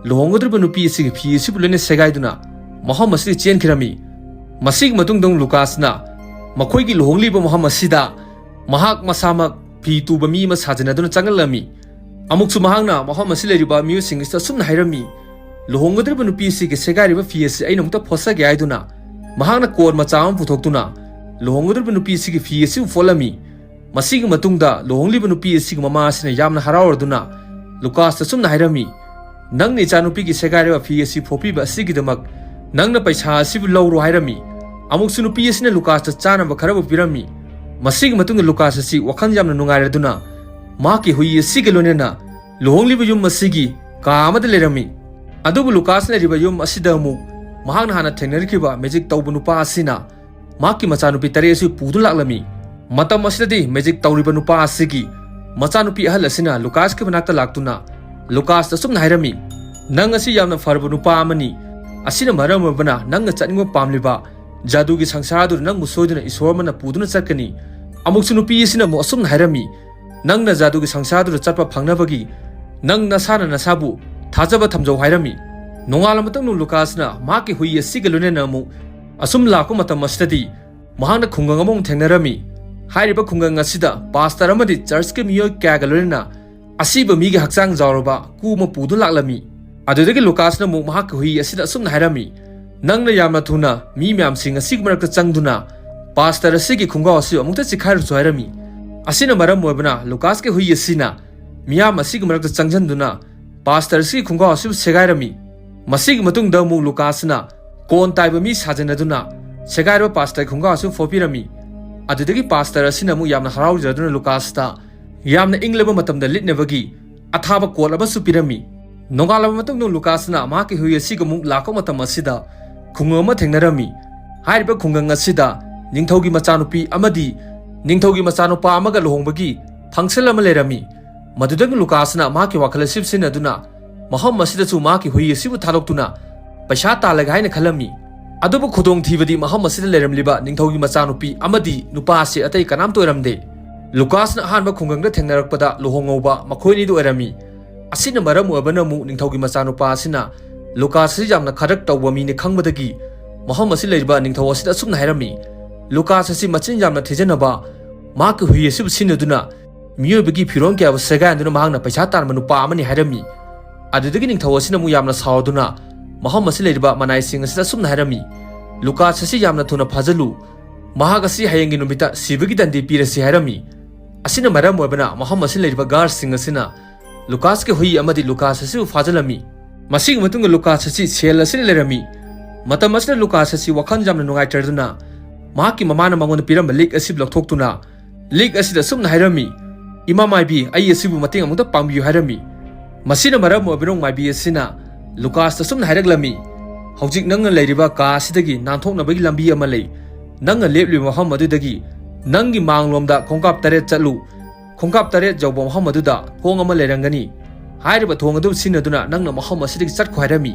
ꯂꯨꯍꯣꯡꯒꯗꯧꯔꯤꯕ ꯅꯨꯄꯤ ꯑꯁꯤꯒꯤ ꯐꯤ ꯑꯁꯤꯕꯨ ꯂꯣꯏꯅ ꯁꯦꯒꯥꯏꯗꯨꯅ ꯃꯐꯝ ꯑꯁꯤꯗ ꯆꯦꯟꯈꯤꯔꯝꯃꯤ꯫ ꯃꯁꯤꯒꯤ ꯃꯇꯨꯡꯗ ꯑꯃꯨꯛ ꯂꯨꯀꯥꯁꯅ ꯃꯈꯣꯏꯒꯤ ꯂꯨꯍꯣꯡꯂꯤꯕ ꯃꯐꯝ ꯑꯁꯤꯗ ꯃꯍꯥꯛ ꯃꯁꯥꯃꯛ ꯐꯤ ꯇꯨꯕ ꯃꯤ ꯑꯃ ꯁꯥꯖꯤꯟꯅꯗꯨꯅ ꯆꯪꯂꯛꯂꯝꯃꯤ꯫ ꯑꯃꯨꯛꯁꯨ ꯃꯍꯥꯛꯅ ꯃꯐꯝ ꯑꯁꯤ ꯂꯩꯔꯤꯕ ꯃꯤꯑꯣꯏꯁꯤꯡ ꯑꯁꯤꯗ ꯑꯁꯨꯝꯅ ꯍꯥꯏꯔꯝꯃꯤ, "ꯂꯨꯍꯣꯡꯒꯗꯧꯔꯤꯕ ꯅꯨꯄꯤ ꯑꯁꯤꯒꯤ ꯁꯦꯒꯥꯏꯔꯤꯕ ꯐꯤ ꯑꯁꯤ ꯑꯩꯅ ꯑꯃꯨꯛꯇ ꯐꯣꯠꯆꯒꯦ" ꯍꯥꯏꯗꯨꯅ ꯃꯍꯥꯛꯅ ꯀꯣꯟ ꯃꯆꯥ ꯑꯃ ꯄꯨꯊꯣꯛꯇꯨꯅ ꯂꯨꯍꯣꯡꯒꯗꯧꯔꯤꯕ ꯅꯨꯄꯤ ꯑꯁꯤꯒꯤ ꯐꯤ ꯑꯁꯤꯕꯨ ꯐꯣꯠꯂꯝꯃꯤ꯫ ꯃꯁꯤꯒꯤ ꯃꯇꯨꯡꯗ ꯂꯨꯍꯣꯡꯂꯤꯕ ꯅꯨꯄꯤ ꯑꯁꯤꯒꯤ ꯃꯃꯥ ꯑꯁꯤꯅ ꯌꯥꯝꯅ ꯍꯔꯥꯎꯔꯗꯨꯅ ꯂꯨꯀꯥꯁꯇ ꯑꯁꯨꯝꯅ ꯍꯥꯏꯔꯝꯃꯤ, "ꯅꯪꯅ ꯏꯆꯥꯅꯨꯄꯤꯒꯤ ꯁꯦꯒꯥꯏꯔꯕ ꯐꯤ ꯑꯁꯤ ꯐꯣꯠꯄꯤꯕ ꯑꯁꯤꯒꯤꯗꯃꯛ ꯅꯪꯅ ꯄꯩꯁꯥ ꯑꯁꯤꯕꯨ ꯂꯧꯔꯣ" ꯍꯥꯏꯔꯝꯃꯤ꯫ ꯑꯃꯨꯛꯁꯨ ꯅꯨꯄꯤ ꯑꯁꯤꯅ ꯂꯨꯀꯥꯁꯇ ꯆꯥꯅꯕ ꯈꯔꯕꯨ ꯄꯤꯔꯝꯃꯤ꯫ ꯃꯁꯤꯒꯤ ꯃꯇꯨꯡꯗ ꯂꯨꯀꯥꯁ ꯑꯁꯤ ꯋꯥꯈꯜ ꯌꯥꯝꯅ ꯅꯨꯡꯉꯥꯏꯔꯗꯨꯅ ꯃꯍꯥꯛꯀꯤ ꯍꯨꯏ ꯑꯁꯤꯒ ꯂꯣꯏꯅꯅ ꯂꯨꯍꯣꯡꯂꯤꯕ ꯌꯨꯝ ꯑꯁꯤꯒꯤ ꯀꯥ ꯑꯃꯗ ꯂꯩꯔꯝꯃꯤ꯫ ꯑꯗꯨꯕꯨ ꯂꯨꯀꯥꯁꯅ ꯂꯩꯔꯤꯕ ꯌꯨꯝ ꯑꯁꯤꯗ ꯑꯃꯨꯛ ꯃꯍꯥꯛꯅ ꯍꯥꯟꯅ ꯊꯦꯡꯅꯔꯛꯈꯤꯕ ꯃꯦꯖꯤꯛ ꯇꯧꯕ ꯅꯨꯄꯥ ꯑꯁꯤꯅ ꯃꯍꯥꯛꯀꯤ ꯃꯆꯥꯅꯨꯄꯤ ꯇꯔꯦꯠ ꯑꯁꯤ ꯄꯨꯗꯨꯅ ꯂꯥꯛꯂꯝꯃꯤ꯫ ꯃꯇꯝ ꯑꯁꯤꯗꯗꯤ ꯃꯦꯖꯤꯛ ꯇꯧꯔꯤꯕ ꯅꯨꯄꯥ ꯑꯁꯤꯒꯤ ꯃꯆꯥꯅꯨꯄꯤ ꯑꯍꯜ ꯑꯁꯤꯅ ꯂꯨꯀꯥꯁꯀꯤ ꯃꯅꯥꯛꯇ ꯂꯥꯛꯇꯨꯅ ꯂꯨꯀꯥꯁꯇ ꯑꯁꯨꯝꯅ ꯍꯥꯏꯔꯝꯃꯤ, "ꯅꯪ ꯑꯁꯤ ꯌꯥꯝꯅ ꯐꯔꯕ ꯅꯨꯄꯥ ꯑꯃꯅꯤ꯫ ꯑꯁꯤꯅ ꯃꯔꯝ ꯑꯣꯏꯕꯅ ꯅꯪꯅ ꯆꯠꯅꯤꯡꯕ ꯄꯥꯝꯂꯤꯕ ꯖꯥꯗꯨꯒꯤ ꯁꯪꯁꯥꯔ ꯑꯗꯨꯗ ꯅꯪꯕꯨ ꯁꯣꯏꯗꯅ ꯏꯁꯣꯔ ꯑꯃꯅ ꯄꯨꯗꯨꯅ ꯆꯠꯀꯅꯤ"꯫ ꯑꯃꯨꯛꯁꯨ ꯅꯨꯄꯤ ꯑꯁꯤꯅ ꯑꯃꯨꯛ ꯑꯁꯨꯝꯅ ꯍꯥꯏꯔꯝꯃꯤ, "ꯅꯪꯅ ꯖꯥꯗꯨꯒꯤ ꯁꯪꯁꯥꯔ ꯑꯗꯨꯗ ꯆꯠꯄ ꯐꯪꯅꯕꯒꯤ ꯅꯪ ꯅꯁꯥꯅ ꯅꯁꯥꯕꯨ ꯊꯥꯖꯕ ꯊꯝꯖꯧ" ꯍꯥꯏꯔꯝꯃꯤ꯫ ꯅꯣꯡꯉꯥꯜꯂ ꯃꯇꯨꯡꯗ ꯂꯨꯀꯥꯁꯅ ꯃꯍꯥꯛꯀꯤ ꯍꯨꯏ ꯑꯁꯤꯒ ꯂꯣꯏꯅꯅ ꯑꯃꯨꯛ ꯑꯁꯨꯝ ꯂꯥꯛꯄ ꯃꯇꯝ ꯑꯁꯤꯗꯗꯤ ꯃꯍꯥꯛꯅ ꯈꯨꯡꯒꯪ ꯑꯃꯃꯨꯛ ꯊꯦꯡꯅꯔꯝꯃꯤ꯫ ꯍꯥꯏꯔꯤꯕ ꯈꯨꯡꯒꯪ ꯑꯁꯤꯗ ꯄꯥꯁꯇꯔ ꯑꯃꯗꯤ ꯆꯔꯆꯀꯤ ꯃꯤꯑꯣꯏ ꯀꯌꯥꯒ ꯂꯣꯏꯅꯅ ꯑꯁꯤꯕ ꯃꯤꯒꯤ ꯍꯛꯆꯥꯡ ꯌꯥꯎꯔꯕ ꯀꯨ ꯑꯃ ꯄꯨꯗꯨꯅ ꯂꯥꯛꯂꯝꯃꯤ꯫ ꯑꯗꯨꯗꯒꯤ ꯂꯨꯀꯥꯁꯅ ꯑꯃꯨꯛ ꯃꯍꯥꯛꯀꯤ ꯍꯨꯏ ꯑꯁꯤꯗ ꯑꯁꯨꯝꯅ ꯍꯥꯏꯔꯝꯃꯤ, "ꯅꯪꯅ ꯌꯥꯝꯅ ꯊꯨꯅ ꯃꯤ ꯃꯌꯥꯝꯁꯤꯡ ꯑꯁꯤꯒꯤ ꯃꯔꯛꯇ ꯆꯪꯗꯨꯅ ꯄꯥꯁꯇꯔ ꯑꯁꯤꯒꯤ ꯈꯣꯡꯒ꯭ꯔꯥꯎ ꯑꯁꯤ ꯑꯃꯨꯛꯇ ꯆꯤꯛꯈꯥꯏꯔꯨꯆꯣ" ꯍꯥꯏꯔꯝꯃꯤ꯫ ꯑꯁꯤꯅ ꯃꯔꯝ ꯑꯣꯏꯕꯅ ꯂꯨꯀꯥꯁꯀꯤ ꯍꯨꯏ ꯑꯁꯤꯅ ꯃꯤꯌꯥꯝ ꯑꯁꯤꯒꯤ ꯃꯔꯛꯇ ꯆꯪꯁꯤꯟꯗꯨꯅ ꯄꯥꯁꯇꯔ ꯑꯁꯤꯒꯤ ꯈꯣꯡꯒ꯭ꯔꯥꯎ ꯑꯁꯤꯕꯨ ꯁꯦꯒꯥꯏꯔꯝꯃꯤ꯫ ꯃꯁꯤꯒꯤ ꯃꯇꯨꯡꯗ ꯑꯃꯨꯛ ꯂꯨꯀꯥꯁꯅ ꯀꯣꯟ ꯇꯥꯏꯕ ꯃꯤ ꯁꯥꯖꯤꯟꯅꯗꯨꯅ ꯁꯦꯒꯥꯏꯔꯕ ꯄꯥꯁꯇꯔꯒꯤ ꯈꯣꯡꯒ꯭ꯔꯥꯎ ꯑꯁꯤꯕꯨ ꯐꯣꯠꯄꯤꯔꯝꯃꯤ꯫ ꯑꯗꯨꯗꯒꯤ ꯄꯥꯁꯇꯔ ꯑꯁꯤꯅ ꯑꯃꯨꯛ ꯌꯥꯝꯅ ꯍꯔꯥꯎꯖꯗꯨꯅ ꯂꯨꯀꯥꯁꯇ ꯌꯥꯝꯅ ꯏꯪꯂꯕ ꯃꯇꯝꯗ ꯂꯤꯠꯅꯕꯒꯤ ꯑꯊꯥꯕ ꯀꯣꯠ ꯑꯃꯁꯨ ꯄꯤꯔꯝꯃꯤ꯫ ꯅꯣꯡꯉꯥꯜꯂꯕ ꯃꯇꯨꯡꯗ ꯂꯨꯀꯥꯁꯅ ꯃꯍꯥꯛꯀꯤ ꯍꯨꯏ ꯑꯁꯤꯒ ꯑꯃꯨꯛ ꯂꯥꯛꯄ ꯃꯇꯝ ꯑꯁꯤꯗ ꯈꯨꯡꯒꯪ ꯑꯃ ꯊꯦꯡꯅꯔꯝꯃꯤ꯫ ꯍꯥꯏꯔꯤꯕ ꯈꯨꯡꯒꯪ ꯑꯁꯤꯗ ꯅꯤꯡꯊꯧꯒꯤ ꯃꯆꯥꯅꯨꯄꯤ ꯑꯃꯗꯤ ꯅꯤꯡꯊꯧꯒꯤ ꯃꯆꯥꯅꯨꯄꯥ ꯑꯃꯒ ꯂꯨꯍꯣꯡꯕꯒꯤ ꯐꯪꯁꯟ ꯑꯃ ꯂꯩꯔꯝꯃꯤ꯫ ꯃꯗꯨꯗꯒꯤ ꯂꯨꯀꯥꯁꯅ ꯃꯍꯥꯛꯀꯤ ꯋꯥꯈꯜ ꯑꯁꯤ ꯁꯤꯖꯤꯟꯅꯗꯨꯅ ꯃꯐꯝ ꯑꯁꯤꯗꯁꯨ ꯃꯍꯥꯛꯀꯤ ꯍꯨꯏ ꯑꯁꯤꯕꯨ ꯊꯥꯗꯣꯛꯇꯨꯅ ꯄꯩꯁꯥ ꯇꯥꯜꯂꯒꯦ ꯍꯥꯏꯅ ꯈꯜꯂꯝꯃꯤ꯫ ꯑꯗꯨꯕꯨ ꯈꯨꯗꯣꯡꯊꯤꯕꯗꯤ ꯃꯐꯝ ꯑꯁꯤꯗ ꯂꯩꯔꯝꯂꯤꯕ ꯅꯤꯡꯊꯧꯒꯤ ꯃꯆꯥꯅꯨꯄꯤ ꯑꯃꯗꯤ ꯅꯨꯄꯥ ꯑꯁꯤ ꯑꯇꯩ ꯀꯅꯥꯝꯇ ꯑꯣꯏꯔꯝꯗꯦ꯫ ꯂꯨꯀꯥꯁꯅ ꯑꯍꯥꯟꯕ ꯈꯨꯡꯒꯪꯗ ꯊꯦꯡꯅꯔꯛꯄꯗ ꯂꯨꯍꯣꯡꯍꯧꯕ ꯃꯈꯣꯏꯅꯤꯗꯨ ꯑꯣꯏꯔꯝꯃꯤ꯫ ꯑꯁꯤꯅ ꯃꯔꯝ ꯑꯣꯏꯕꯅ ꯑꯃꯨꯛ ꯅꯤꯡꯊꯧꯒꯤ ꯃꯆꯥꯅꯨꯄꯥ ꯑꯁꯤꯅ ꯂꯨꯀꯥꯁ ꯑꯁꯤ ꯌꯥꯝꯅ ꯈꯗ꯭ꯔꯛ ꯇꯧꯕ ꯃꯤꯅꯤ ꯈꯪꯕꯗꯒꯤ ꯃꯐꯝ ꯑꯁꯤ ꯂꯩꯔꯤꯕ ꯅꯤꯡꯊꯧ ꯑꯁꯤꯗ ꯑꯁꯨꯝꯅ ꯍꯥꯏꯔꯝꯃꯤ, "ꯂꯨꯀꯥꯁ ꯑꯁꯤ ꯃꯆꯤꯟ ꯌꯥꯝꯅ ꯊꯤꯖꯅꯕ ꯃꯍꯥꯛꯀꯤ ꯍꯨꯏ ꯑꯁꯤꯕꯨ ꯁꯤꯖꯤꯟꯅꯗꯨꯅ ꯃꯤꯑꯣꯏꯕꯒꯤ ꯐꯤꯔꯣꯜ ꯀꯌꯥꯕꯨ ꯁꯦꯒꯥꯏꯍꯟꯗꯨꯅ ꯃꯍꯥꯛꯅ ꯄꯩꯁꯥ ꯇꯥꯟꯕ ꯅꯨꯄꯥ ꯑꯃꯅꯤ" ꯍꯥꯏꯔꯝꯃꯤ꯫ ꯑꯗꯨꯗꯒꯤ ꯅꯤꯡꯊꯧ ꯑꯁꯤꯅ ꯑꯃꯨꯛ ꯌꯥꯝꯅ ꯁꯥꯎꯗꯨꯅ ꯃꯐꯝ ꯑꯁꯤ ꯂꯩꯔꯤꯕ ꯃꯅꯥꯏꯁꯤꯡ ꯑꯁꯤꯗ ꯑꯁꯨꯝꯅ ꯍꯥꯏꯔꯝꯃꯤ, "ꯂꯨꯀꯥꯁ ꯑꯁꯤ ꯌꯥꯝꯅ ꯊꯨꯅ ꯐꯥꯖꯤꯜꯂꯨ, ꯃꯍꯥꯛ ꯑꯁꯤ ꯍꯌꯦꯡꯒꯤ ꯅꯨꯃꯤꯠꯇ ꯁꯤꯕꯒꯤ ꯗꯟꯗꯤ ꯄꯤꯔꯁꯤ" ꯍꯥꯏꯔꯝꯃꯤ꯫ ꯑꯁꯤꯅ ꯃꯔꯝ ꯑꯣꯏꯕꯅ ꯃꯐꯝ ꯑꯁꯤꯗ ꯂꯩꯔꯤꯕ ꯒꯥꯔꯗꯁꯤꯡ ꯑꯁꯤꯅ ꯂꯨꯀꯥꯁꯀꯤ ꯍꯨꯏ ꯑꯃꯗꯤ ꯂꯨꯀꯥꯁ ꯑꯁꯤꯕꯨ ꯐꯥꯖꯤꯜꯂꯝꯃꯤ꯫ ꯃꯁꯤꯒꯤ ꯃꯇꯨꯡꯗ ꯂꯨꯀꯥꯁ ꯑꯁꯤ ꯁꯦꯜ ꯑꯁꯤꯗ ꯂꯩꯔꯝꯃꯤ꯫ ꯃꯇꯝ ꯑꯁꯤꯗ ꯂꯨꯀꯥꯁ ꯑꯁꯤ ꯋꯥꯈꯜ ꯌꯥꯝꯅ ꯅꯨꯡꯉꯥꯏꯇ꯭ꯔꯗꯨꯅ ꯃꯍꯥꯛꯀꯤ ꯃꯃꯥꯅ ꯃꯉꯣꯟꯗ ꯄꯤꯔꯝꯕ ꯂꯤꯛ ꯑꯁꯤꯕꯨ ꯂꯧꯊꯣꯛꯇꯨꯅ ꯂꯤꯛ ꯑꯁꯤꯗ ꯑꯁꯨꯝꯅ ꯍꯥꯏꯔꯝꯃꯤ, "ꯏꯃꯥ ꯃꯥꯏꯕꯤ, ꯑꯩ ꯑꯁꯤꯕꯨ ꯃꯇꯦꯡ ꯑꯃꯨꯛꯇ ꯄꯥꯡꯕꯤꯌꯨ" ꯍꯥꯏꯔꯝꯃꯤ꯫ ꯃꯁꯤꯅ ꯃꯔꯝ ꯑꯣꯏꯕꯅ ꯃꯥꯏꯕꯤ ꯑꯁꯤꯅ ꯂꯨꯀꯥꯁꯇ ꯑꯁꯨꯝꯅ ꯍꯥꯏꯔꯛꯂꯝꯃꯤ, "ꯍꯧꯖꯤꯛ ꯅꯪꯅ ꯂꯩꯔꯤꯕ ꯀꯥ ꯑꯁꯤꯗꯒꯤ ꯅꯥꯟꯊꯣꯛꯅꯕꯒꯤ ꯂꯝꯕꯤ ꯑꯃ ꯂꯩ꯫ ꯅꯪꯅ ꯂꯦꯞꯂꯤꯕ ꯃꯐꯝ ꯑꯗꯨꯗꯒꯤ ꯅꯪꯒꯤ ꯃꯥꯡꯂꯣꯝꯗ ꯈꯣꯡꯀꯥꯞ ꯇꯔꯦꯠ ꯆꯠꯂꯨ꯫ ꯈꯣꯡꯀꯥꯞ ꯇꯔꯦꯠ ꯌꯧꯕ ꯃꯐꯝ ꯑꯗꯨꯗ ꯊꯣꯡ ꯑꯃ ꯂꯩꯔꯝꯒꯅꯤ꯫ ꯍꯥꯏꯔꯤꯕ ꯊꯣꯡ ꯑꯗꯨ ꯁꯤꯖꯤꯟꯅꯗꯨꯅ ꯅꯪꯅ ꯃꯐꯝ ꯑꯁꯤꯗꯒꯤ ꯆꯠꯈꯣ" ꯍꯥꯏꯔꯝꯃꯤ꯫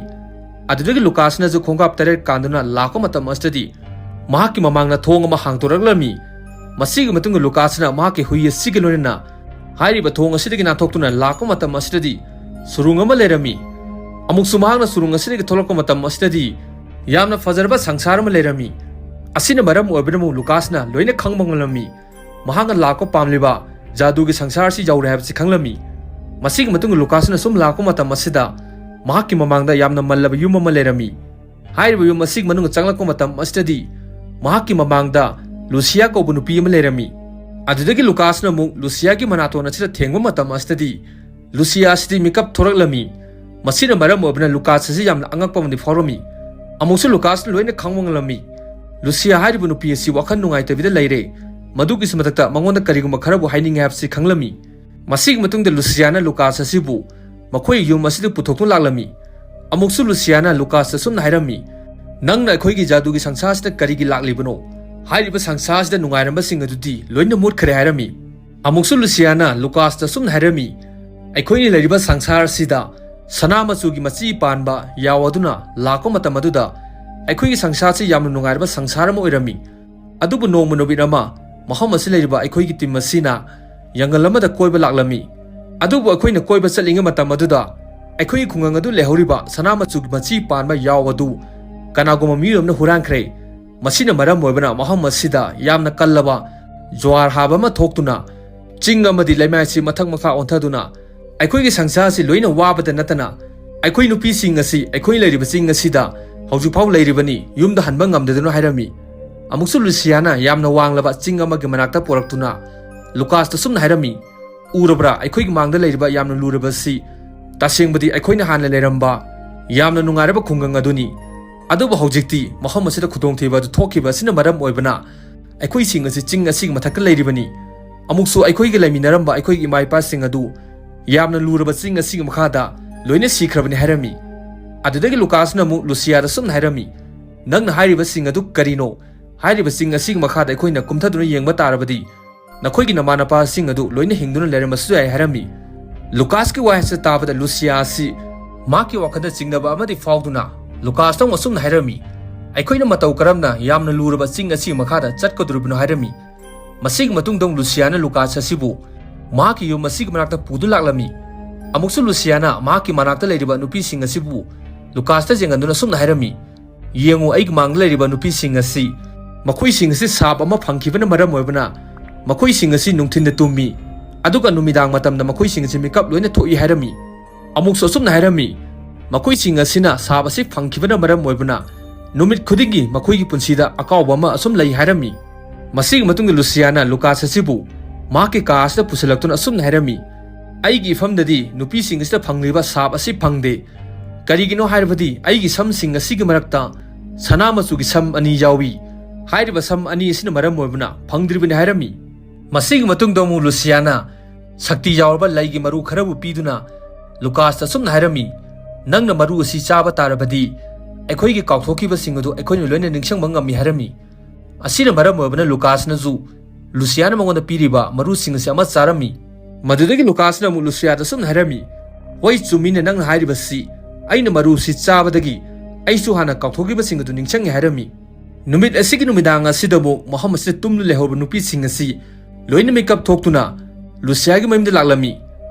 ꯑꯗꯨꯗꯒꯤ ꯂꯨꯀꯥꯁꯅꯁꯨ ꯈꯣꯡꯀꯥꯞ ꯇꯔꯦꯠ ꯀꯥꯟꯗꯨꯅ ꯂꯥꯛꯄ ꯃꯇꯝ ꯑꯁꯤꯗꯗꯤ ꯃꯍꯥꯛꯀꯤ ꯃꯃꯥꯡꯗ ꯊꯣꯡ ꯑꯃ ꯍꯥꯡꯗꯣꯔꯛꯂꯝꯃꯤ꯫ ꯃꯁꯤꯒꯤ ꯃꯇꯨꯡꯗ ꯂꯨꯀꯥꯁꯅ ꯃꯍꯥꯛꯀꯤ ꯍꯨꯏ ꯑꯁꯤꯒ ꯂꯣꯏꯅꯅ ꯍꯥꯏꯔꯤꯕ ꯊꯣꯡ ꯑꯁꯤꯗꯒꯤ ꯅꯥꯟꯊꯣꯛꯇꯨꯅ ꯂꯥꯛꯄ ꯃꯇꯝ ꯑꯁꯤꯗꯗꯤ ꯁꯨꯔꯨꯡ ꯑꯃ ꯂꯩꯔꯝꯃꯤ꯫ ꯑꯃꯨꯛꯁꯨ ꯃꯍꯥꯛꯅ ꯁꯨꯔꯨꯡ ꯑꯁꯤꯗꯒꯤ ꯊꯣꯛꯂꯛꯄ ꯃꯇꯝ ꯑꯁꯤꯗꯗꯤ ꯌꯥꯝꯅ ꯐꯖꯔꯕ ꯁꯪꯁꯥꯔ ꯑꯃ ꯂꯩꯔꯝꯃꯤ꯫ ꯑꯁꯤꯅ ꯃꯔꯝ ꯑꯣꯏꯕꯅ ꯑꯃꯨꯛ ꯂꯨꯀꯥꯁꯅ ꯂꯣꯏꯅ ꯈꯪꯕ ꯉꯝꯂꯝꯃꯤ꯫ ꯃꯍꯥꯛꯅ ꯂꯥꯛꯄ ꯄꯥꯝꯂꯤꯕ ꯖꯥꯗꯨꯒꯤ ꯁꯪꯁꯥꯔ ꯑꯁꯤ ꯌꯧꯔꯦ ꯍꯥꯏꯕꯁꯤ ꯈꯪꯂꯝꯃꯤ꯫ ꯃꯁꯤꯒꯤ ꯃꯇꯨꯡꯗ ꯂꯨꯀꯥꯁꯅ ꯁꯨꯝ ꯂꯥꯛꯄ ꯃꯇꯝ ꯑꯁꯤꯗ ꯃꯍꯥꯛꯀꯤ ꯃꯃꯥꯡꯗ ꯌꯥꯝꯅ ꯃꯜꯂꯕ ꯌꯨꯝ ꯑꯃ ꯂꯩꯔꯝꯃꯤ꯫ ꯍꯥꯏꯔꯤꯕ ꯌꯨꯝ ꯑꯁꯤꯒꯤ ꯃꯅꯨꯡꯗ ꯆꯪꯂꯛꯄ ꯃꯇꯝ ꯑꯁꯤꯗꯗꯤ ꯃꯍꯥꯛꯀꯤ ꯃꯃꯥꯡꯗ ꯂꯨꯁꯤꯌꯥ ꯀꯧꯕ ꯅꯨꯄꯤ ꯑꯃ ꯂꯩꯔꯝꯃꯤ꯫ ꯑꯗꯨꯗꯒꯤ ꯂꯨꯀꯥꯁꯅ ꯑꯃꯨꯛ ꯂꯨꯁꯤꯌꯥꯒꯤ ꯃꯅꯥꯇꯣꯟ ꯑꯁꯤꯗ ꯊꯦꯡꯕ ꯃꯇꯝ ꯑꯁꯤꯗꯗꯤ ꯂꯨꯁꯤꯌꯥ ꯑꯁꯤꯗꯤ ꯃꯤꯀꯞ ꯊꯣꯔꯛꯂꯝꯃꯤ꯫ ꯃꯁꯤꯅ ꯃꯔꯝ ꯑꯣꯏꯕꯅ ꯂꯨꯀꯥꯁ ꯑꯁꯤ ꯌꯥꯝꯅ ꯑꯉꯛꯄ ꯑꯃꯗꯤ ꯐꯥꯎꯔꯝꯃꯤ꯫ ꯑꯃꯨꯛꯁꯨ ꯂꯨꯀꯥꯁꯅ ꯂꯣꯏꯅ ꯈꯪꯕ ꯉꯝꯂꯝꯃꯤ꯫ ꯂꯨꯁꯤꯌꯥ ꯍꯥꯏꯔꯤꯕ ꯅꯨꯄꯤ ꯑꯁꯤ ꯋꯥꯈꯜ ꯅꯨꯡꯉꯥꯏꯇꯕꯤꯗ ꯂꯩꯔꯦ꯫ ꯃꯗꯨꯒꯤꯁꯨ ꯃꯊꯛꯇ ꯃꯉꯣꯟꯗ ꯀꯔꯤꯒꯨꯝꯕ ꯈꯔꯕꯨ ꯍꯥꯏꯅꯤꯡꯉꯦ ꯍꯥꯏꯕꯁꯤ ꯈꯪꯂꯝꯃꯤ꯫ ꯃꯁꯤꯒꯤ ꯃꯇꯨꯡꯗ ꯂꯨꯁꯤꯌꯥꯅ ꯂꯨꯀꯥꯁ ꯑꯁꯤꯕꯨ ꯃꯈꯣꯏꯒꯤ ꯌꯨꯝ ꯑꯁꯤꯗ ꯄꯨꯊꯣꯛꯇꯨꯅ ꯂꯥꯛꯂꯝꯃꯤ꯫ ꯑꯃꯨꯛꯁꯨ ꯂꯨꯁꯤꯌꯥꯅ ꯂꯨꯀꯥꯁꯇ ꯑꯁꯨꯝꯅ ꯍꯥꯏꯔꯝꯃꯤ, "ꯅꯪꯅ ꯑꯩꯈꯣꯏꯒꯤ ꯖꯥꯗꯨꯒꯤ ꯁꯪꯁꯥꯔꯁꯤꯗ ꯀꯔꯤꯒꯤ ꯂꯥꯛꯂꯤꯕꯅꯣ? ꯍꯥꯏꯔꯤꯕ ꯁꯪꯁꯥꯔꯁꯤꯗ ꯅꯨꯡꯉꯥꯏꯔꯝꯕꯁꯤꯡ ꯑꯗꯨꯗꯤ ꯂꯣꯏꯅ ꯃꯨꯠꯈ꯭ꯔꯦ" ꯍꯥꯏꯔꯝꯃꯤ꯫ ꯑꯃꯨꯛꯁꯨ ꯂꯨꯁꯤꯌꯥꯅ ꯂꯨꯀꯥꯁꯇ ꯑꯁꯨꯝꯅ ꯍꯥꯏꯔꯝꯃꯤ, "ꯑꯩꯈꯣꯏꯅ ꯂꯩꯔꯤꯕ ꯁꯪꯁꯥꯔ ꯑꯁꯤꯗ ꯁꯅꯥ ꯃꯆꯨꯒꯤ ꯃꯆꯤ ꯄꯥꯟꯕ ꯌꯥꯎ ꯑꯗꯨꯅ ꯂꯥꯛꯄ ꯃꯇꯝ ꯑꯗꯨꯗ ꯑꯩꯈꯣꯏꯒꯤ ꯁꯪꯁꯥꯔꯁꯤ ꯌꯥꯝꯅ ꯅꯨꯡꯉꯥꯏꯔꯕ ꯁꯪꯁꯥꯔ ꯑꯃ ꯑꯣꯏꯔꯝꯃꯤ꯫ ꯑꯗꯨꯕꯨ ꯅꯣꯡꯃ ꯅꯨꯃꯤꯠ ꯑꯃ ꯃꯐꯝ ꯑꯁꯤ ꯂꯩꯔꯤꯕ ꯑꯩꯈꯣꯏꯒꯤ ꯇꯤꯝ ꯑꯁꯤꯅ ꯖꯪꯒꯜ ꯑꯃꯗ ꯀꯣꯏꯕ ꯂꯥꯛꯂꯝꯃꯤ꯫ ꯑꯗꯨꯕꯨ ꯑꯩꯈꯣꯏꯅ ꯀꯣꯏꯕ ꯆꯠꯂꯤꯉꯩ ꯃꯇꯝ ꯑꯗꯨꯗ ꯑꯩꯈꯣꯏꯒꯤ ꯈꯨꯡꯒꯪ ꯑꯗꯨ ꯂꯩꯍꯧꯔꯤꯕ ꯁꯅꯥ ꯃꯆꯨꯒꯤ ꯃꯆꯤ ꯄꯥꯟꯕ ꯌꯥꯎ ꯑꯗꯨ ꯀꯅꯥꯒꯨꯝꯕ ꯃꯤꯑꯣꯏ ꯑꯃꯅ ꯍꯨꯔꯥꯟꯈ꯭ꯔꯦ꯫ ꯃꯁꯤꯅ ꯃꯔꯝ ꯑꯣꯏꯕꯅ ꯃꯐꯝ ꯑꯁꯤꯗ ꯌꯥꯝꯅ ꯀꯜꯂꯕ ꯖ꯭ꯋꯥꯔ ꯍꯥꯕ ꯑꯃ ꯊꯣꯛꯇꯨꯅ ꯆꯤꯡ ꯑꯃꯗꯤ ꯂꯩꯃꯥꯏ ꯑꯁꯤ ꯃꯊꯛ ꯃꯈꯥ ꯑꯣꯟꯊꯗꯨꯅ ꯑꯩꯈꯣꯏꯒꯤ ꯁꯪꯁꯥꯔ ꯑꯁꯤ ꯂꯣꯏꯅ ꯋꯥꯕꯗ ꯅꯠꯇꯅ ꯑꯩꯈꯣꯏ ꯅꯨꯄꯤꯁꯤꯡ ꯑꯁꯤ ꯑꯩꯈꯣꯏ ꯂꯩꯔꯤꯕ ꯆꯤꯡ ꯑꯁꯤꯗ ꯍꯧꯖꯤꯛꯐꯥꯎ ꯂꯩꯔꯤꯕꯅꯤ, ꯌꯨꯝꯗ ꯍꯟꯕ ꯉꯝꯗꯗꯨꯅ ꯍꯥꯏꯔꯝꯃꯤ꯫ ꯑꯃꯨꯛꯁꯨ ꯂꯨꯁꯤꯌꯥꯅ ꯌꯥꯝꯅ ꯋꯥꯡꯂꯕ ꯆꯤꯡ ꯑꯃꯒꯤ ꯃꯅꯥꯛꯇ ꯄꯣꯔꯛꯇꯨꯅ ꯂꯨꯀꯥꯁꯇ ꯁꯨꯝꯅ ꯍꯥꯏꯔꯝꯃꯤ, "ꯎꯔꯕ꯭ꯔꯥ, ꯑꯩꯈꯣꯏꯒꯤ ꯃꯥꯡꯗ ꯂꯩꯔꯤꯕ ꯌꯥꯝꯅ ꯂꯨꯔꯕ ꯑꯁꯤ? ꯇꯁꯦꯡꯕꯗꯤ ꯑꯩꯈꯣꯏꯅ ꯍꯥꯟꯅ ꯂꯩꯔꯝꯕ ꯌꯥꯝꯅ ꯅꯨꯡꯉꯥꯏꯔꯕ ꯈꯨꯡꯒꯪ ꯑꯗꯨꯅꯤ꯫ ꯑꯗꯨꯕꯨ ꯍꯧꯖꯤꯛꯇꯤ ꯃꯐꯝ ꯑꯁꯤꯗ ꯈꯨꯗꯣꯡꯊꯤꯕ ꯑꯗꯨ ꯊꯣꯛꯈꯤꯕ ꯑꯁꯤꯅ ꯃꯔꯝ ꯑꯣꯏꯕꯅ ꯑꯩꯈꯣꯏꯁꯤꯡ ꯑꯁꯤ ꯆꯤꯡ ꯑꯁꯤꯒꯤ ꯃꯊꯛꯇ ꯂꯩꯔꯤꯕꯅꯤ꯫ ꯑꯃꯨꯛꯁꯨ ꯑꯩꯈꯣꯏꯒ ꯂꯩꯃꯤꯟꯅꯔꯝꯕ ꯑꯩꯈꯣꯏꯒꯤ ꯏꯃꯥ ꯏꯄꯥꯁꯤꯡ ꯑꯗꯨ ꯌꯥꯝꯅ ꯂꯨꯔꯕ ꯆꯤꯡ ꯑꯁꯤꯒꯤ ꯃꯈꯥꯗ ꯂꯣꯏꯅ ꯁꯤꯈ꯭ꯔꯕꯅꯤ" ꯍꯥꯏꯔꯝꯃꯤ꯫ ꯑꯗꯨꯗꯒꯤ ꯂꯨꯀꯥꯁꯅ ꯑꯃꯨꯛ ꯂꯨꯁꯤꯌꯥꯗ ꯁꯨꯝꯅ ꯍꯥꯏꯔꯝꯃꯤ, "ꯅꯪꯅ ꯍꯥꯏꯔꯤꯕꯁꯤꯡ ꯑꯗꯨ ꯀꯔꯤꯅꯣ? ꯍꯥꯏꯔꯤꯕ ꯆꯤꯡ ꯑꯁꯤꯒꯤ ꯃꯈꯥꯗ ꯑꯩꯈꯣꯏꯅ ꯀꯨꯝꯊꯗꯨꯅ ꯌꯦꯡꯕ ꯇꯥꯔꯕꯗꯤ ꯅꯈꯣꯏꯒꯤ ꯅꯃꯥ ꯅꯄꯥꯁꯤꯡ ꯑꯗꯨ ꯂꯣꯏꯅ ꯍꯤꯡꯗꯨꯅ ꯂꯩꯔꯝꯕꯁꯨ ꯌꯥꯏ" ꯍꯥꯏꯔꯝꯃꯤ꯫ ꯂꯨꯀꯥꯁꯀꯤ ꯋꯥꯍꯩꯁꯤ ꯇꯥꯕꯗ ꯂꯨꯁꯤꯌꯥ ꯑꯁꯤ ꯃꯍꯥꯛꯀꯤ ꯋꯥꯈꯜꯗ ꯆꯤꯡꯅꯕ ꯑꯃꯗꯤ ꯐꯥꯎꯗꯨꯅ ꯂꯨꯀꯥꯁꯇ ꯑꯃꯨꯛ ꯑꯁꯨꯝꯅ ꯍꯥꯏꯔꯝꯃꯤ, "ꯑꯩꯈꯣꯏꯅ ꯃꯇꯧ ꯀꯔꯝꯅ ꯌꯥꯝꯅ ꯂꯨꯔꯕ ꯆꯤꯡ ꯑꯁꯤꯒꯤ ꯃꯈꯥꯗ ꯆꯠꯀꯗꯧꯔꯤꯕꯅꯣ?" ꯍꯥꯏꯔꯝꯃꯤ꯫ ꯃꯁꯤꯒꯤ ꯃꯇꯨꯡꯗ ꯑꯃꯨꯛ ꯂꯨꯁꯤꯌꯥꯅ ꯂꯨꯀꯥꯁ ꯑꯁꯤꯕꯨ ꯃꯍꯥꯛꯀꯤ ꯌꯨꯝ ꯑꯁꯤꯒꯤ ꯃꯅꯥꯛꯇ ꯄꯨꯗꯨꯅ ꯂꯥꯛꯂꯝꯃꯤ꯫ ꯑꯃꯨꯛꯁꯨ ꯂꯨꯁꯤꯌꯥꯅ ꯃꯍꯥꯛꯀꯤ ꯃꯅꯥꯛꯇ ꯂꯩꯔꯤꯕ ꯅꯨꯄꯤꯁꯤꯡ ꯑꯁꯤꯕꯨ ꯂꯨꯀꯥꯁꯇ ꯌꯦꯡꯍꯟꯗꯨꯅ ꯑꯁꯨꯝꯅ ꯍꯥꯏꯔꯝꯃꯤ, "ꯌꯦꯡꯉꯨ, ꯑꯩꯒꯤ ꯃꯥꯡꯗ ꯂꯩꯔꯤꯕ ꯅꯨꯄꯤꯁꯤꯡ ꯑꯁꯤ, ꯃꯈꯣꯏꯁꯤꯡ ꯑꯁꯤ ꯁꯥꯞ ꯑꯃ ꯐꯪꯈꯤꯕꯅ ꯃꯔꯝ ꯑꯣꯏꯕꯅ ꯃꯈꯣꯏꯁꯤꯡ ꯑꯁꯤ ꯅꯨꯡꯊꯤꯟꯗ ꯇꯨꯝꯃꯤ, ꯑꯗꯨꯒ ꯅꯨꯃꯤꯗꯥꯡ ꯃꯇꯝꯗ ꯃꯈꯣꯏꯁꯤꯡ ꯑꯁꯤ ꯃꯤꯀꯞ ꯂꯣꯏꯅ ꯊꯣꯛꯏ" ꯍꯥꯏꯔꯝꯃꯤ꯫ ꯑꯃꯨꯛꯁꯨ ꯑꯁꯨꯝꯅ ꯍꯥꯏꯔꯝꯃꯤ, "ꯃꯈꯣꯏꯁꯤꯡ ꯑꯁꯤꯅ ꯁꯥꯞ ꯑꯁꯤ ꯐꯪꯈꯤꯕꯅ ꯃꯔꯝ ꯑꯣꯏꯕꯅ ꯅꯨꯃꯤꯠ ꯈꯨꯗꯤꯡꯒꯤ ꯃꯈꯣꯏꯒꯤ ꯄꯨꯟꯁꯤꯗ ꯑꯀꯥꯎꯕ ꯑꯃ ꯑꯁꯨꯝ ꯂꯩ" ꯍꯥꯏꯔꯝꯃꯤ꯫ ꯃꯁꯤꯒꯤ ꯃꯇꯨꯡꯗ ꯂꯨꯁꯤꯌꯥꯅ ꯂꯨꯀꯥꯁ ꯑꯁꯤꯕꯨ ꯃꯍꯥꯛꯀꯤ ꯀꯥ ꯑꯁꯤꯗ ꯄꯨꯁꯤꯜꯂꯛꯇꯨꯅ ꯑꯁꯨꯝꯅ ꯍꯥꯏꯔꯝꯃꯤ, "ꯑꯩꯒꯤ ꯏꯐꯝꯗꯗꯤ ꯅꯨꯄꯤꯁꯤꯡ ꯑꯁꯤꯗ ꯐꯪꯂꯤꯕ ꯁꯥꯞ ꯑꯁꯤ ꯐꯪꯗꯦ꯫ ꯀꯔꯤꯒꯤꯅꯣ ꯍꯥꯏꯔꯕꯗꯤ ꯑꯩꯒꯤ ꯁꯝꯁꯤꯡ ꯑꯁꯤꯒꯤ ꯃꯔꯛꯇ ꯁꯅꯥ ꯃꯆꯨꯒꯤ ꯁꯝ ꯑꯅꯤ ꯌꯥꯎꯏ꯫ ꯍꯥꯏꯔꯤꯕ ꯁꯝ ꯑꯅꯤ ꯑꯁꯤꯅ ꯃꯔꯝ ꯑꯣꯏꯕꯅ ꯐꯪꯗ꯭ꯔꯤꯕꯅꯤ" ꯍꯥꯏꯔꯝꯃꯤ꯫ ꯃꯁꯤꯒꯤ ꯃꯇꯨꯡꯗ ꯑꯃꯨꯛ ꯂꯨꯁꯤꯌꯥꯅ ꯁꯛꯇꯤ ꯌꯥꯎꯔꯕ ꯂꯩꯒꯤ ꯃꯔꯨ ꯈꯔꯕꯨ ꯄꯤꯗꯨꯅ ꯂꯨꯀꯥꯁꯇ ꯑꯁꯨꯝꯅ ꯍꯥꯏꯔꯝꯃꯤ, "ꯅꯪꯅ ꯃꯔꯨ ꯑꯁꯤ ꯆꯥꯕ ꯇꯥꯔꯕꯗꯤ ꯑꯩꯈꯣꯏꯒꯤ ꯀꯥꯎꯊꯣꯛꯈꯤꯕꯁꯤꯡ ꯑꯗꯨ ꯑꯩꯈꯣꯏꯅ ꯂꯣꯏꯅ ꯅꯤꯡꯁꯤꯡꯕ ꯉꯝꯃꯤ" ꯍꯥꯏꯔꯝꯃꯤ꯫ ꯑꯁꯤꯅ ꯃꯔꯝ ꯑꯣꯏꯕꯅ ꯂꯨꯀꯥꯁꯅꯁꯨ ꯂꯨꯁꯤꯌꯥꯅ ꯃꯉꯣꯟꯗ ꯄꯤꯔꯤꯕ ꯃꯔꯨꯁꯤꯡ ꯑꯁꯤ ꯑꯃ ꯆꯥꯔꯝꯃꯤ꯫ ꯃꯗꯨꯗꯒꯤ ꯂꯨꯀꯥꯁꯅ ꯑꯃꯨꯛ ꯂꯨꯁꯤꯌꯥꯗ ꯑꯁꯨꯝꯅ ꯍꯥꯏꯔꯝꯃꯤ, "ꯍꯣꯏ, ꯆꯨꯝꯃꯤꯅꯦ ꯅꯪꯅ ꯍꯥꯏꯔꯤꯕꯁꯤ꯫ ꯑꯩꯅ ꯃꯔꯨꯁꯤ ꯆꯥꯕꯗꯒꯤ ꯑꯩꯁꯨ ꯍꯥꯟꯅ ꯀꯥꯎꯊꯣꯛꯈꯤꯕꯁꯤꯡ ꯑꯗꯨ ꯅꯤꯡꯁꯤꯡꯉꯦ" ꯍꯥꯏꯔꯝꯃꯤ꯫ ꯅꯨꯃꯤꯠ ꯑꯁꯤꯒꯤ ꯅꯨꯃꯤꯗꯥꯡ ꯑꯁꯤꯗ ꯑꯃꯨꯛ ꯃꯐꯝ ꯑꯁꯤꯗ ꯇꯨꯝꯗꯨꯅ ꯂꯩꯍꯧꯕ ꯅꯨꯄꯤꯁꯤꯡ ꯑꯁꯤ ꯂꯣꯏꯅ ꯃꯤꯀꯞ ꯊꯣꯛꯇꯨꯅ ꯂꯨꯁꯤꯌꯥꯒꯤ ꯃꯌꯨꯝꯗ ꯂꯥꯛꯂꯝꯃꯤ꯫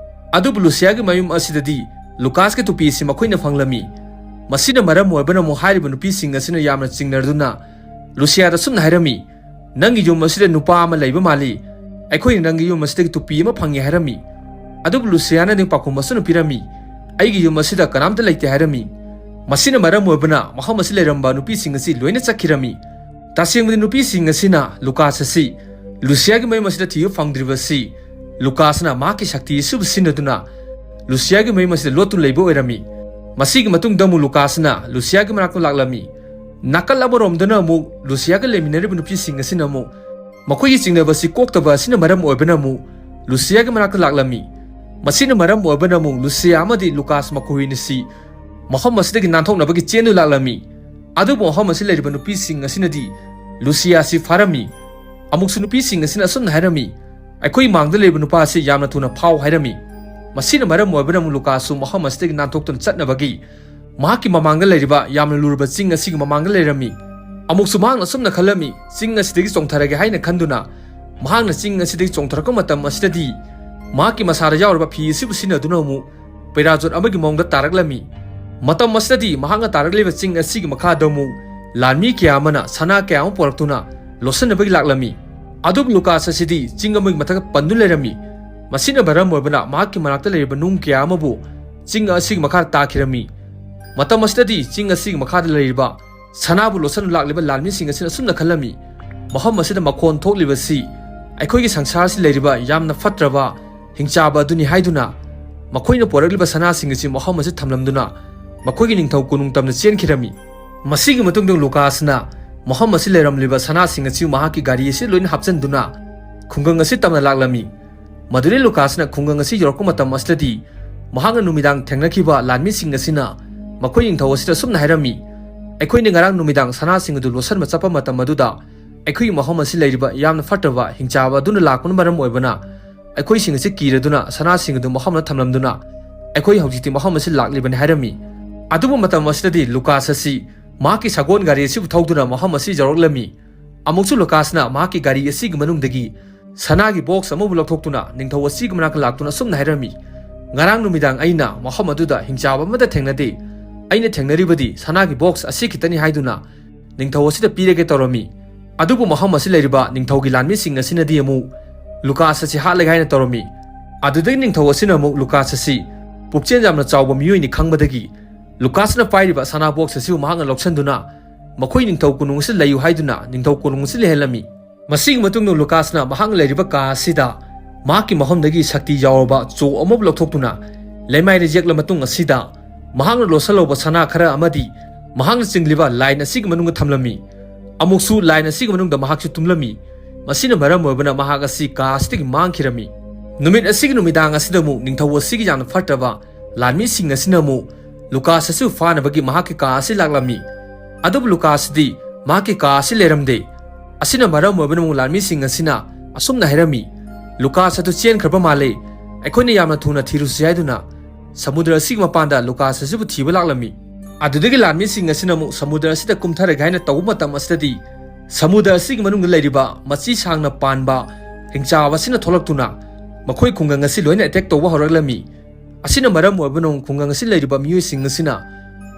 ꯑꯗꯨꯕꯨ ꯂꯨꯁꯤꯌꯥꯒꯤ ꯃꯌꯨꯝ ꯑꯁꯤꯗꯗꯤ ꯂꯨꯀꯥꯁꯀꯤ ꯇꯨꯄꯤ ꯑꯁꯤ ꯃꯈꯣꯏꯅ ꯐꯪꯂꯝꯃꯤ꯫ ꯃꯁꯤꯅ ꯃꯔꯝ ꯑꯣꯏꯕꯅ ꯑꯃꯨꯛ ꯍꯥꯏꯔꯤꯕ ꯅꯨꯄꯤꯁꯤꯡ ꯑꯁꯤꯅ ꯌꯥꯝꯅ ꯆꯤꯡꯅꯗꯨꯅ ꯂꯨꯁꯤꯌꯥꯗ ꯁꯨꯝꯅ ꯍꯥꯏꯔꯝꯃꯤ, "ꯅꯪꯒꯤ ꯌꯨꯝ ꯑꯁꯤꯗ ꯅꯨꯄꯥ ꯑꯃ ꯂꯩꯕ ꯃꯥꯜꯂꯤ꯫ ꯑꯩꯈꯣꯏꯅ ꯅꯪꯒꯤ ꯌꯨꯝ ꯑꯁꯤꯗꯒꯤ ꯇꯨꯄꯤ ꯑꯃ ꯐꯪꯉꯤ" ꯍꯥꯏꯔꯝꯃꯤ꯫ ꯑꯗꯨꯕꯨ ꯂꯨꯁꯤꯌꯥꯅꯗꯤ ꯄꯥꯎꯈꯨꯝ ꯑꯁꯨꯝꯅ ꯄꯤꯔꯝꯃꯤ, "ꯑꯩꯒꯤ ꯌꯨꯝ ꯑꯁꯤꯗ ꯀꯅꯥꯝꯇ ꯂꯩꯇꯦ" ꯍꯥꯏꯔꯝꯃꯤ꯫ ꯃꯁꯤꯅ ꯃꯔꯝ ꯑꯣꯏꯕꯅ ꯃꯐꯝ ꯑꯁꯤ ꯂꯩꯔꯝꯕ ꯅꯨꯄꯤꯁꯤꯡ ꯑꯁꯤ ꯂꯣꯏꯅ ꯆꯠꯈꯤꯔꯝꯃꯤ꯫ ꯇꯁꯦꯡꯕꯗꯤ ꯅꯨꯄꯤꯁꯤꯡ ꯑꯁꯤꯅ ꯂꯨꯀꯥꯁ ꯑꯁꯤ ꯂꯨꯁꯤꯌꯥꯒꯤ ꯃꯌꯨꯝ ꯑꯁꯤꯗ ꯊꯤꯕ ꯐꯪꯗ꯭ꯔꯤꯕꯁꯤ ꯂꯨꯀꯥꯁꯅ ꯃꯍꯥꯛꯀꯤ ꯁꯛꯇꯤ ꯑꯁꯤꯕꯨ ꯁꯤꯖꯤꯟꯅꯗꯨꯅ ꯂꯨꯁꯤꯌꯥꯒꯤ ꯃꯌꯨꯝ ꯑꯁꯤꯗ ꯂꯣꯠꯇꯨꯅ ꯂꯩꯕ ꯑꯣꯏꯔꯝꯃꯤ꯫ ꯃꯁꯤꯒꯤ ꯃꯇꯨꯡꯗ ꯑꯃꯨꯛ ꯂꯨꯀꯥꯁꯅ ꯂꯨꯁꯤꯌꯥꯒꯤ ꯃꯅꯥꯛꯇ ꯂꯥꯛꯂꯝꯃꯤ꯫ ꯅꯥꯀꯜ ꯑꯃꯔꯣꯝꯗꯅ ꯑꯃꯨꯛ ꯂꯨꯁꯤꯌꯥꯒ ꯂꯩꯃꯤꯟꯅꯔꯤꯕ ꯅꯨꯄꯤꯁꯤꯡ ꯑꯁꯤꯅ ꯑꯃꯨꯛ ꯃꯈꯣꯏꯒꯤ ꯆꯤꯡꯅꯕ ꯑꯁꯤ ꯀꯣꯛꯇꯕ ꯑꯁꯤꯅ ꯃꯔꯝ ꯑꯣꯏꯕꯅ ꯑꯃꯨꯛ ꯂꯨꯁꯤꯌꯥꯒꯤ ꯃꯅꯥꯛꯇ ꯂꯥꯛꯂꯝꯃꯤ꯫ ꯃꯁꯤꯅ ꯃꯔꯝ ꯑꯣꯏꯕꯅ ꯑꯃꯨꯛ ꯂꯨꯁꯤꯌꯥ ꯑꯃꯗꯤ ꯂꯨꯀꯥꯁ ꯃꯈꯣꯏ ꯑꯅꯤꯁꯤ ꯃꯐꯝ ꯑꯁꯤꯗꯒꯤ ꯅꯥꯟꯊꯣꯛꯅꯕꯒꯤ ꯆꯦꯟꯗꯨ ꯂꯥꯛꯂꯝꯃꯤ꯫ ꯑꯗꯨꯕꯨ ꯃꯐꯝ ꯑꯁꯤ ꯂꯩꯔꯤꯕ ꯅꯨꯄꯤꯁꯤꯡ ꯑꯁꯤꯅꯗꯤ ꯂꯨꯁꯤꯌꯥ ꯑꯁꯤ ꯐꯥꯔꯝꯃꯤ꯫ ꯑꯃꯨꯛꯁꯨ ꯅꯨꯄꯤꯁꯤꯡ ꯑꯁꯤꯅ ꯑꯁꯨꯝꯅ ꯍꯥꯏꯔꯝꯃꯤ, "ꯑꯩꯈꯣꯏ ꯃꯥꯡꯗ ꯂꯩꯕ ꯅꯨꯄꯥ ꯑꯁꯤ ꯌꯥꯝꯅ ꯊꯨꯅ ꯐꯥꯎ" ꯍꯥꯏꯔꯝꯃꯤ꯫ ꯃꯁꯤꯅ ꯃꯔꯝ ꯑꯣꯏꯕꯅ ꯑꯃꯨꯛ ꯂꯨꯀꯥꯁꯁꯨ ꯃꯐꯝ ꯑꯁꯤꯗꯒꯤ ꯅꯥꯟꯊꯣꯛꯇꯨꯅ ꯆꯠꯅꯕꯒꯤ ꯃꯍꯥꯛꯀꯤ ꯃꯃꯥꯡꯗ ꯂꯩꯔꯤꯕ ꯌꯥꯝꯅ ꯂꯨꯔꯕ ꯆꯤꯡ ꯑꯁꯤꯒꯤ ꯃꯃꯥꯡꯗ ꯂꯩꯔꯝꯃꯤ꯫ ꯑꯃꯨꯛꯁꯨ ꯃꯍꯥꯛꯅ ꯑꯁꯨꯝꯅ ꯈꯜꯂꯝꯃꯤ, "ꯆꯤꯡ ꯑꯁꯤꯗꯒꯤ ꯆꯣꯡꯊꯔꯒꯦ" ꯍꯥꯏꯅ ꯈꯟꯗꯨꯅ ꯃꯍꯥꯛꯅ ꯆꯤꯡ ꯑꯁꯤꯗꯒꯤ ꯆꯣꯡꯊꯔꯛꯄ ꯃꯇꯝ ꯑꯁꯤꯗꯗꯤ ꯃꯍꯥꯛꯀꯤ ꯃꯁꯥꯗ ꯌꯥꯎꯔꯤꯕ ꯐꯤ ꯑꯁꯤꯕꯨ ꯁꯤꯖꯤꯟꯅꯗꯨꯅ ꯑꯃꯨꯛ ꯄꯦꯔꯥꯖꯣꯠ ꯑꯃꯒꯤ ꯃꯑꯣꯡꯗ ꯇꯥꯔꯛꯂꯝꯃꯤ꯫ ꯃꯇꯝ ꯑꯁꯤꯗꯗꯤ ꯃꯍꯥꯛꯅ ꯇꯥꯔꯛꯂꯤꯕ ꯆꯤꯡ ꯑꯁꯤꯒꯤ ꯃꯈꯥꯗ ꯑꯃꯨꯛ ꯂꯥꯟꯃꯤ ꯀꯌꯥ ꯑꯃꯅ ꯁꯅꯥ ꯀꯌꯥ ꯑꯃ ꯄꯨꯔꯛꯇꯨꯅ ꯂꯣꯠꯁꯤꯟꯅꯕꯒꯤ ꯂꯥꯛꯂꯝꯃꯤ꯫ ꯑꯗꯨꯕꯨ ꯂꯨꯀꯥꯁ ꯑꯁꯤꯗꯤ ꯆꯤꯡ ꯑꯃꯒꯤ ꯃꯊꯛꯇ ꯄꯟꯗꯨꯅ ꯂꯩꯔꯝꯃꯤ꯫ ꯃꯁꯤꯅ ꯃꯔꯝ ꯑꯣꯏꯕꯅ ꯃꯍꯥꯛꯀꯤ ꯃꯅꯥꯛꯇ ꯂꯩꯔꯤꯕ ꯅꯨꯡ ꯀꯌꯥ ꯑꯃꯕꯨ ꯆꯤꯡ ꯑꯁꯤꯒꯤ ꯃꯈꯥꯗ ꯇꯥꯈꯤꯔꯝꯃꯤ꯫ ꯃꯇꯝ ꯑꯁꯤꯗꯗꯤ ꯆꯤꯡ ꯑꯁꯤꯒꯤ ꯃꯈꯥꯗ ꯂꯩꯔꯤꯕ ꯁꯅꯥꯕꯨ ꯂꯣꯠꯁꯤꯟꯅ ꯂꯥꯛꯂꯤꯕ ꯂꯥꯟꯃꯤꯁꯤꯡ ꯑꯁꯤꯅ ꯑꯁꯨꯝꯅ ꯈꯜꯂꯝꯃꯤ, "ꯃꯐꯝ ꯑꯁꯤꯗ ꯃꯈꯣꯟ ꯊꯣꯛꯂꯤꯕꯁꯤ ꯑꯩꯈꯣꯏꯒꯤ ꯁꯪꯁꯥꯔꯁꯤ ꯂꯩꯔꯤꯕ ꯌꯥꯝꯅ ꯐꯠꯇ꯭ꯔꯕ ꯍꯤꯡꯆꯥꯕ ꯑꯗꯨꯅꯤ" ꯍꯥꯏꯗꯨꯅ ꯃꯈꯣꯏꯅ ꯄꯨꯔꯛꯂꯤꯕ ꯁꯅꯥꯁꯤꯡ ꯑꯁꯤ ꯃꯐꯝ ꯑꯁꯤꯗ ꯊꯝꯂꯝꯗꯨꯅ ꯃꯈꯣꯏꯒꯤ ꯅꯤꯡꯊꯧ ꯀꯣꯅꯨꯡ ꯇꯝꯅ ꯆꯦꯟꯈꯤꯔꯝꯃꯤ꯫ ꯃꯁꯤꯒꯤ ꯃꯇꯨꯡꯗ ꯂꯨꯀꯥꯁꯅ ꯃꯐꯝ ꯑꯁꯤ ꯂꯩꯔꯝꯂꯤꯕ ꯁꯅꯥꯁꯤꯡ ꯑꯁꯤ ꯃꯍꯥꯛꯀꯤ ꯒꯥꯔꯤ ꯑꯁꯤ ꯂꯣꯏꯅ ꯍꯥꯞꯆꯤꯟꯗꯨꯅ ꯈꯨꯡꯒꯪ ꯑꯁꯤ ꯇꯝꯅ ꯂꯥꯛꯂꯝꯃꯤ꯫ ꯃꯗꯨꯗꯩ ꯂꯨꯀꯥꯁꯅ ꯈꯨꯡꯒꯪ ꯑꯁꯤ ꯌꯧꯔꯛꯄ ꯃꯇꯝ ꯑꯁꯤꯗꯗꯤ ꯃꯍꯥꯛꯅ ꯅꯨꯃꯤꯗꯥꯡ ꯊꯦꯡꯅꯈꯤꯕ ꯂꯥꯟꯃꯤꯁꯤꯡ ꯑꯁꯤꯅ ꯃꯈꯣꯏ ꯅꯤꯡꯊꯧ ꯑꯁꯤꯗ ꯑꯁꯨꯝꯅ ꯍꯥꯏꯔꯝꯃꯤ, "ꯑꯩꯈꯣꯏꯅ ꯉꯔꯥꯡ ꯅꯨꯃꯤꯗꯥꯡ ꯁꯅꯥꯁꯤꯡ ꯑꯗꯨ ꯂꯣꯠꯁꯤꯟꯕ ꯆꯠꯄ ꯃꯇꯝ ꯑꯗꯨꯗ ꯑꯩꯈꯣꯏꯒꯤ ꯃꯐꯝ ꯑꯁꯤ ꯂꯩꯔꯤꯕ ꯌꯥꯝꯅ ꯐꯠꯇꯕ ꯍꯤꯡꯆꯥꯕ ꯑꯗꯨꯅ ꯂꯥꯛꯄꯅ ꯃꯔꯝ ꯑꯣꯏꯕꯅ ꯑꯩꯈꯣꯏꯁꯤꯡ ꯑꯁꯤ ꯀꯤꯔꯗꯨꯅ ꯁꯅꯥꯁꯤꯡ ꯑꯗꯨ ꯃꯐꯝꯗ ꯊꯝꯂꯝꯗꯨꯅ ꯑꯩꯈꯣꯏ ꯍꯧꯖꯤꯛꯇꯤ ꯃꯐꯝ ꯑꯁꯤ ꯂꯥꯛꯂꯤꯕꯅꯤ" ꯍꯥꯏꯔꯝꯃꯤ꯫ ꯑꯗꯨꯕꯨ ꯃꯇꯝ ꯑꯁꯤꯗꯗꯤ ꯂꯨꯀꯥꯁ ꯑꯁꯤ ꯃꯍꯥꯛꯀꯤ ꯁꯒꯣꯜ ꯒꯥꯔꯤ ꯑꯁꯤꯕꯨ ꯊꯧꯗꯨꯅ ꯃꯐꯝ ꯑꯁꯤ ꯌꯧꯔꯛꯂꯝꯃꯤ꯫ ꯑꯃꯨꯛꯁꯨ ꯂꯨꯀꯥꯁꯅ ꯃꯍꯥꯛꯀꯤ ꯒꯥꯔꯤ ꯑꯁꯤꯒꯤ ꯃꯅꯨꯡꯗꯒꯤ ꯁꯅꯥꯒꯤ ꯕꯣꯛꯁ ꯑꯃꯕꯨ ꯂꯧꯊꯣꯛꯇꯨꯅ ꯅꯤꯡꯊꯧ ꯑꯁꯤꯒꯤ ꯃꯅꯥꯛꯇ ꯂꯥꯛꯇꯨꯅ ꯑꯁꯨꯝꯅ ꯍꯥꯏꯔꯝꯃꯤ, "ꯉꯔꯥꯡ ꯅꯨꯃꯤꯗꯥꯡ ꯑꯩꯅ ꯃꯐꯝ ꯑꯗꯨꯗ ꯍꯤꯡꯆꯥꯕ ꯑꯃꯠꯇ ꯊꯦꯡꯅꯗꯦ꯫ ꯑꯩꯅ ꯊꯦꯡꯅꯔꯤꯕꯗꯤ ꯁꯅꯥꯒꯤ ꯕꯣꯛꯁ ꯑꯁꯤ ꯈꯤꯇꯅꯤ" ꯍꯥꯏꯗꯨꯅ ꯅꯤꯡꯊꯧ ꯑꯁꯤꯗ ꯄꯤꯔꯒꯦ ꯇꯧꯔꯝꯃꯤ꯫ ꯑꯗꯨꯕꯨ ꯃꯐꯝ ꯑꯁꯤ ꯂꯩꯔꯤꯕ ꯅꯤꯡꯊꯧꯒꯤ ꯂꯥꯟꯃꯤꯁꯤꯡ ꯑꯁꯤꯅꯗꯤ ꯑꯃꯨꯛ ꯂꯨꯀꯥꯁ ꯑꯁꯤ ꯍꯥꯠꯂꯒꯦ ꯍꯥꯏꯅ ꯇꯧꯔꯝꯃꯤ꯫ ꯑꯗꯨꯗꯒꯤ ꯅꯤꯡꯊꯧ ꯑꯁꯤꯅ ꯑꯃꯨꯛ ꯂꯨꯀꯥꯁ ꯑꯁꯤ ꯄꯨꯛꯆꯦꯜ ꯌꯥꯝꯅ ꯆꯥꯎꯕ ꯃꯤꯑꯣꯏꯅꯤ ꯈꯪꯕꯗꯒꯤ ꯂꯨꯀꯥꯁꯅ ꯄꯥꯏꯔꯤꯕ ꯁꯅꯥ ꯕꯣꯛꯁ ꯑꯁꯤꯕꯨ ꯃꯍꯥꯛꯅ ꯂꯧꯁꯤꯟꯗꯨꯅ ꯃꯈꯣꯏ ꯅꯤꯡꯊꯧ ꯀꯣꯅꯨꯡ ꯑꯁꯤꯗ ꯂꯩꯌꯨ ꯍꯥꯏꯗꯨꯅ ꯅꯤꯡꯊꯧ ꯀꯣꯅꯨꯡ ꯑꯁꯤꯗ ꯂꯩꯍꯜꯂꯝꯃꯤ꯫ ꯃꯁꯤꯒꯤ ꯃꯇꯨꯡꯗ ꯂꯨꯀꯥꯁꯅ ꯃꯍꯥꯛꯅ ꯂꯩꯔꯤꯕ ꯀꯥ ꯑꯁꯤꯗ ꯃꯍꯥꯛꯀꯤ ꯃꯐꯝꯗꯒꯤ ꯁꯛꯇꯤ ꯌꯥꯎꯔꯕ ꯆꯣ ꯑꯃꯕꯨ ꯂꯧꯊꯣꯛꯇꯨꯅ ꯂꯩꯃꯥꯏꯗ ꯌꯦꯛꯂ ꯃꯇꯨꯡ ꯑꯁꯤꯗ ꯃꯍꯥꯛꯅ ꯂꯣꯠꯁꯤꯜꯍꯧꯕ ꯁꯅꯥ ꯈꯔ ꯑꯃꯗꯤ ꯃꯍꯥꯛꯅ ꯆꯤꯡꯂꯤꯕ ꯂꯥꯏꯟ ꯑꯁꯤꯒꯤ ꯃꯅꯨꯡꯗ ꯊꯝꯂꯝꯃꯤ꯫ ꯑꯃꯨꯛꯁꯨ ꯂꯥꯏꯟ ꯑꯁꯤꯒꯤ ꯃꯅꯨꯡꯗ ꯃꯍꯥꯛꯁꯨ ꯇꯨꯝꯂꯝꯃꯤ꯫ ꯃꯁꯤꯅ ꯃꯔꯝ ꯑꯣꯏꯕꯅ ꯃꯍꯥꯛ ꯑꯁꯤ ꯀꯥ ꯑꯁꯤꯗꯒꯤ ꯃꯥꯡꯈꯤꯔꯝꯃꯤ꯫ ꯅꯨꯃꯤꯠ ꯑꯁꯤꯒꯤ ꯅꯨꯃꯤꯗꯥꯡ ꯑꯁꯤꯗ ꯑꯃꯨꯛ ꯅꯤꯡꯊꯧ ꯑꯁꯤꯒꯤ ꯌꯥꯝꯅ ꯐꯠꯇꯕ ꯂꯥꯟꯃꯤꯁꯤꯡ ꯑꯁꯤꯅ ꯑꯃꯨꯛ ꯂꯨꯀꯥꯁ ꯑꯁꯤꯕꯨ ꯐꯥꯅꯕꯒꯤ ꯃꯍꯥꯛꯀꯤ ꯀꯥ ꯑꯁꯤ ꯂꯥꯛꯂꯝꯃꯤ꯫ ꯑꯗꯨꯕꯨ ꯂꯨꯀꯥꯁ ꯑꯁꯤꯗꯤ ꯃꯍꯥꯛꯀꯤ ꯀꯥ ꯑꯁꯤ ꯂꯩꯔꯝꯗꯦ꯫ ꯑꯁꯤꯅ ꯃꯔꯝ ꯑꯣꯏꯕꯅ ꯑꯃꯨꯛ ꯂꯥꯟꯃꯤꯁꯤꯡ ꯑꯁꯤꯅ ꯑꯁꯨꯝꯅ ꯍꯥꯏꯔꯝꯃꯤ, "ꯂꯨꯀꯥꯁ ꯑꯗꯨ ꯆꯦꯟꯈ꯭ꯔꯕ ꯃꯥꯜꯂꯦ꯫ ꯑꯩꯈꯣꯏꯅ ꯌꯥꯝꯅ ꯊꯨꯅ ꯊꯤꯔꯨꯁꯤ" ꯍꯥꯏꯗꯨꯅ ꯁꯃꯨꯗ꯭ꯔ ꯑꯁꯤꯒꯤ ꯃꯄꯥꯟꯗ ꯂꯨꯀꯥꯁ ꯑꯁꯤꯕꯨ ꯊꯤꯕ ꯂꯥꯛꯂꯝꯃꯤ꯫ ꯑꯗꯨꯗꯒꯤ ꯂꯥꯟꯃꯤꯁꯤꯡ ꯑꯁꯤꯅ ꯑꯃꯨꯛ ꯁꯃꯨꯗ꯭ꯔ ꯑꯁꯤꯗ ꯀꯨꯝꯊꯔꯒꯦ ꯍꯥꯏꯅ ꯇꯧꯕ ꯃꯇꯝ ꯑꯁꯤꯗꯗꯤ ꯁꯃꯨꯗ꯭ꯔ ꯑꯁꯤꯒꯤ ꯃꯅꯨꯡꯗ ꯂꯩꯔꯤꯕ ꯃꯆꯤ ꯁꯥꯡꯅ ꯄꯥꯟꯕ ꯍꯤꯡꯆꯥꯕ ꯑꯁꯤꯅ ꯊꯣꯛꯂꯛꯇꯨꯅ ꯃꯈꯣꯏ ꯈꯨꯡꯒꯪ ꯑꯁꯤ ꯂꯣꯏꯅ ꯑꯦꯇꯦꯛ ꯇꯧꯕ ꯍꯧꯔꯛꯂꯝꯃꯤ꯫ ꯑꯁꯤꯅ ꯃꯔꯝ ꯑꯣꯏꯕꯅ ꯈꯨꯡꯒꯪ ꯑꯁꯤ ꯂꯩꯔꯤꯕ ꯃꯤꯑꯣꯏꯁꯤꯡ ꯑꯁꯤꯅ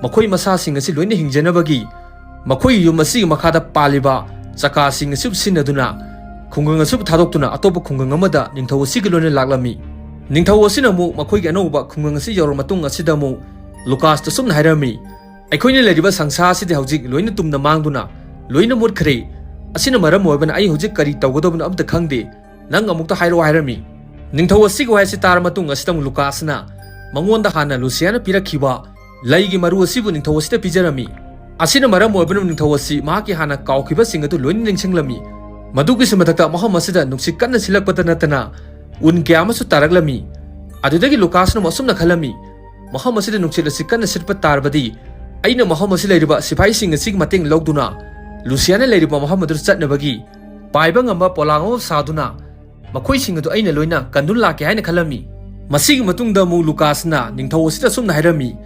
ꯃꯈꯣꯏ ꯃꯁꯥꯁꯤꯡ ꯑꯁꯤ ꯂꯣꯏꯅ ꯍꯤꯡꯖꯅꯕꯒꯤ ꯃꯈꯣꯏꯒꯤ ꯌꯨꯝ ꯑꯁꯤꯒꯤ ꯃꯈꯥꯗ ꯄꯥꯜꯂꯤꯕ ꯆꯀꯥꯁꯤꯡ ꯑꯁꯤꯕꯨ ꯁꯤꯖꯤꯟꯅꯗꯨꯅ ꯈꯨꯡꯒꯪ ꯑꯁꯤꯕꯨ ꯊꯥꯗꯣꯛꯇꯨꯅ ꯑꯇꯣꯞꯄ ꯈꯨꯡꯒꯪ ꯑꯃꯗ ꯅꯤꯡꯊꯧ ꯑꯁꯤꯒ ꯂꯣꯏꯅ ꯂꯥꯛꯂꯝꯃꯤ꯫ ꯅꯤꯡꯊꯧ ꯑꯁꯤꯅ ꯑꯃꯨꯛ ꯃꯈꯣꯏꯒꯤ ꯑꯅꯧꯕ ꯈꯨꯡꯒꯪ ꯑꯁꯤ ꯌꯧꯔꯕ ꯃꯇꯨꯡ ꯑꯁꯤꯗ ꯑꯃꯨꯛ ꯂꯨꯀꯥꯁꯇ ꯁꯨꯝꯅ ꯍꯥꯏꯔꯝꯃꯤ, "ꯑꯩꯈꯣꯏꯅ ꯂꯩꯔꯤꯕ ꯁꯪꯁꯥꯔ ꯑꯁꯤꯗꯤ ꯍꯧꯖꯤꯛ ꯂꯣꯏꯅ ꯇꯨꯝꯅ ꯃꯥꯡꯗꯨꯅ ꯂꯣꯏꯅ ꯃꯨꯠꯈ꯭ꯔꯦ꯫ ꯑꯁꯤꯅ ꯃꯔꯝ ꯑꯣꯏꯕꯅ ꯑꯩ ꯍꯧꯖꯤꯛ ꯀꯔꯤ ꯇꯧꯒꯗꯕꯅꯣ ꯑꯝꯇ ꯈꯪꯗꯦ꯫ ꯅꯪ ꯑꯃꯨꯛꯇ ꯍꯥꯏꯔꯛꯑꯣ" ꯍꯥꯏꯔꯝꯃꯤ꯫ ꯅꯤꯡꯊꯧ ꯑꯁꯤꯒꯤ ꯋꯥꯍꯩ ꯑꯁꯤ ꯇꯥꯔ ꯃꯇꯨꯡ ꯑꯁꯤꯗ ꯑꯃꯨꯛ ꯂꯨꯀꯥꯁꯅ ꯃꯉꯣꯟꯗ ꯍꯥꯟꯅ ꯂꯨꯁꯤꯌꯥꯅ ꯄꯤꯔꯛꯈꯤꯕ ꯂꯩꯒꯤ ꯃꯔꯨ ꯑꯁꯤꯕꯨ ꯅꯤꯡꯊꯧ ꯑꯁꯤꯗ ꯄꯤꯖꯔꯝꯃꯤ꯫ ꯑꯁꯤꯅ ꯃꯔꯝ ꯑꯣꯏꯕꯅ ꯅꯤꯡꯊꯧ ꯑꯁꯤ ꯃꯍꯥꯛꯀꯤ ꯍꯥꯟꯅ ꯀꯥꯎꯈꯤꯕꯁꯤꯡ ꯑꯗꯨ ꯂꯣꯏꯅ ꯅꯤꯡꯁꯤꯡꯂꯝꯃꯤ꯫ ꯃꯗꯨꯒꯤꯁꯨ ꯃꯊꯛꯇ ꯃꯐꯝ ꯑꯁꯤꯗ ꯅꯨꯡꯁꯤꯠ ꯀꯟꯅ ꯁꯤꯜꯂꯛꯄꯗ ꯅꯠꯇꯅ ꯎꯟ ꯀꯌꯥ ꯑꯃꯁꯨ ꯇꯥꯔꯛꯂꯝꯃꯤ꯫ ꯑꯗꯨꯗꯒꯤ ꯂꯨꯀꯥꯁꯅ ꯑꯃꯨꯛ ꯑꯁꯨꯝꯅ ꯈꯜꯂꯝꯃꯤ, "ꯃꯐꯝ ꯑꯁꯤꯗ ꯅꯨꯡꯁꯤꯠ ꯑꯁꯤ ꯀꯟꯅ ꯁꯤꯠꯄ ꯇꯥꯔꯕꯗꯤ ꯑꯩꯅ ꯃꯐꯝ ꯑꯁꯤ ꯂꯩꯔꯤꯕ ꯁꯤꯐꯥꯏꯁꯤꯡ ꯑꯁꯤꯒꯤ ꯃꯇꯦꯡ ꯂꯧꯗꯨꯅ ꯂꯨꯁꯤꯌꯥꯅ ꯂꯩꯔꯤꯕ ꯃꯐꯝ ꯑꯗꯨꯗ ꯆꯠꯅꯕꯒꯤ ꯄꯥꯏꯕ ꯉꯝꯕ ꯄꯣꯂꯥꯡ ꯑꯃ ꯁꯥꯗꯨꯅ ꯃꯈꯣꯏꯁꯤꯡ ꯑꯗꯨ ꯑꯩꯅ ꯂꯣꯏꯅ ꯀꯟꯗꯨꯅ ꯂꯥꯛꯀꯦ" ꯍꯥꯏꯅ ꯈꯜꯂꯝꯃꯤ꯫ ꯃꯁꯤꯒꯤ ꯃꯇꯨꯡꯗ ꯑꯃꯨꯛ ꯂꯨꯀꯥꯁꯅ ꯅꯤꯡꯊꯧ ꯑꯁꯤꯗ ꯑꯁꯨꯝꯅ ꯍꯥꯏꯔꯝꯃꯤ,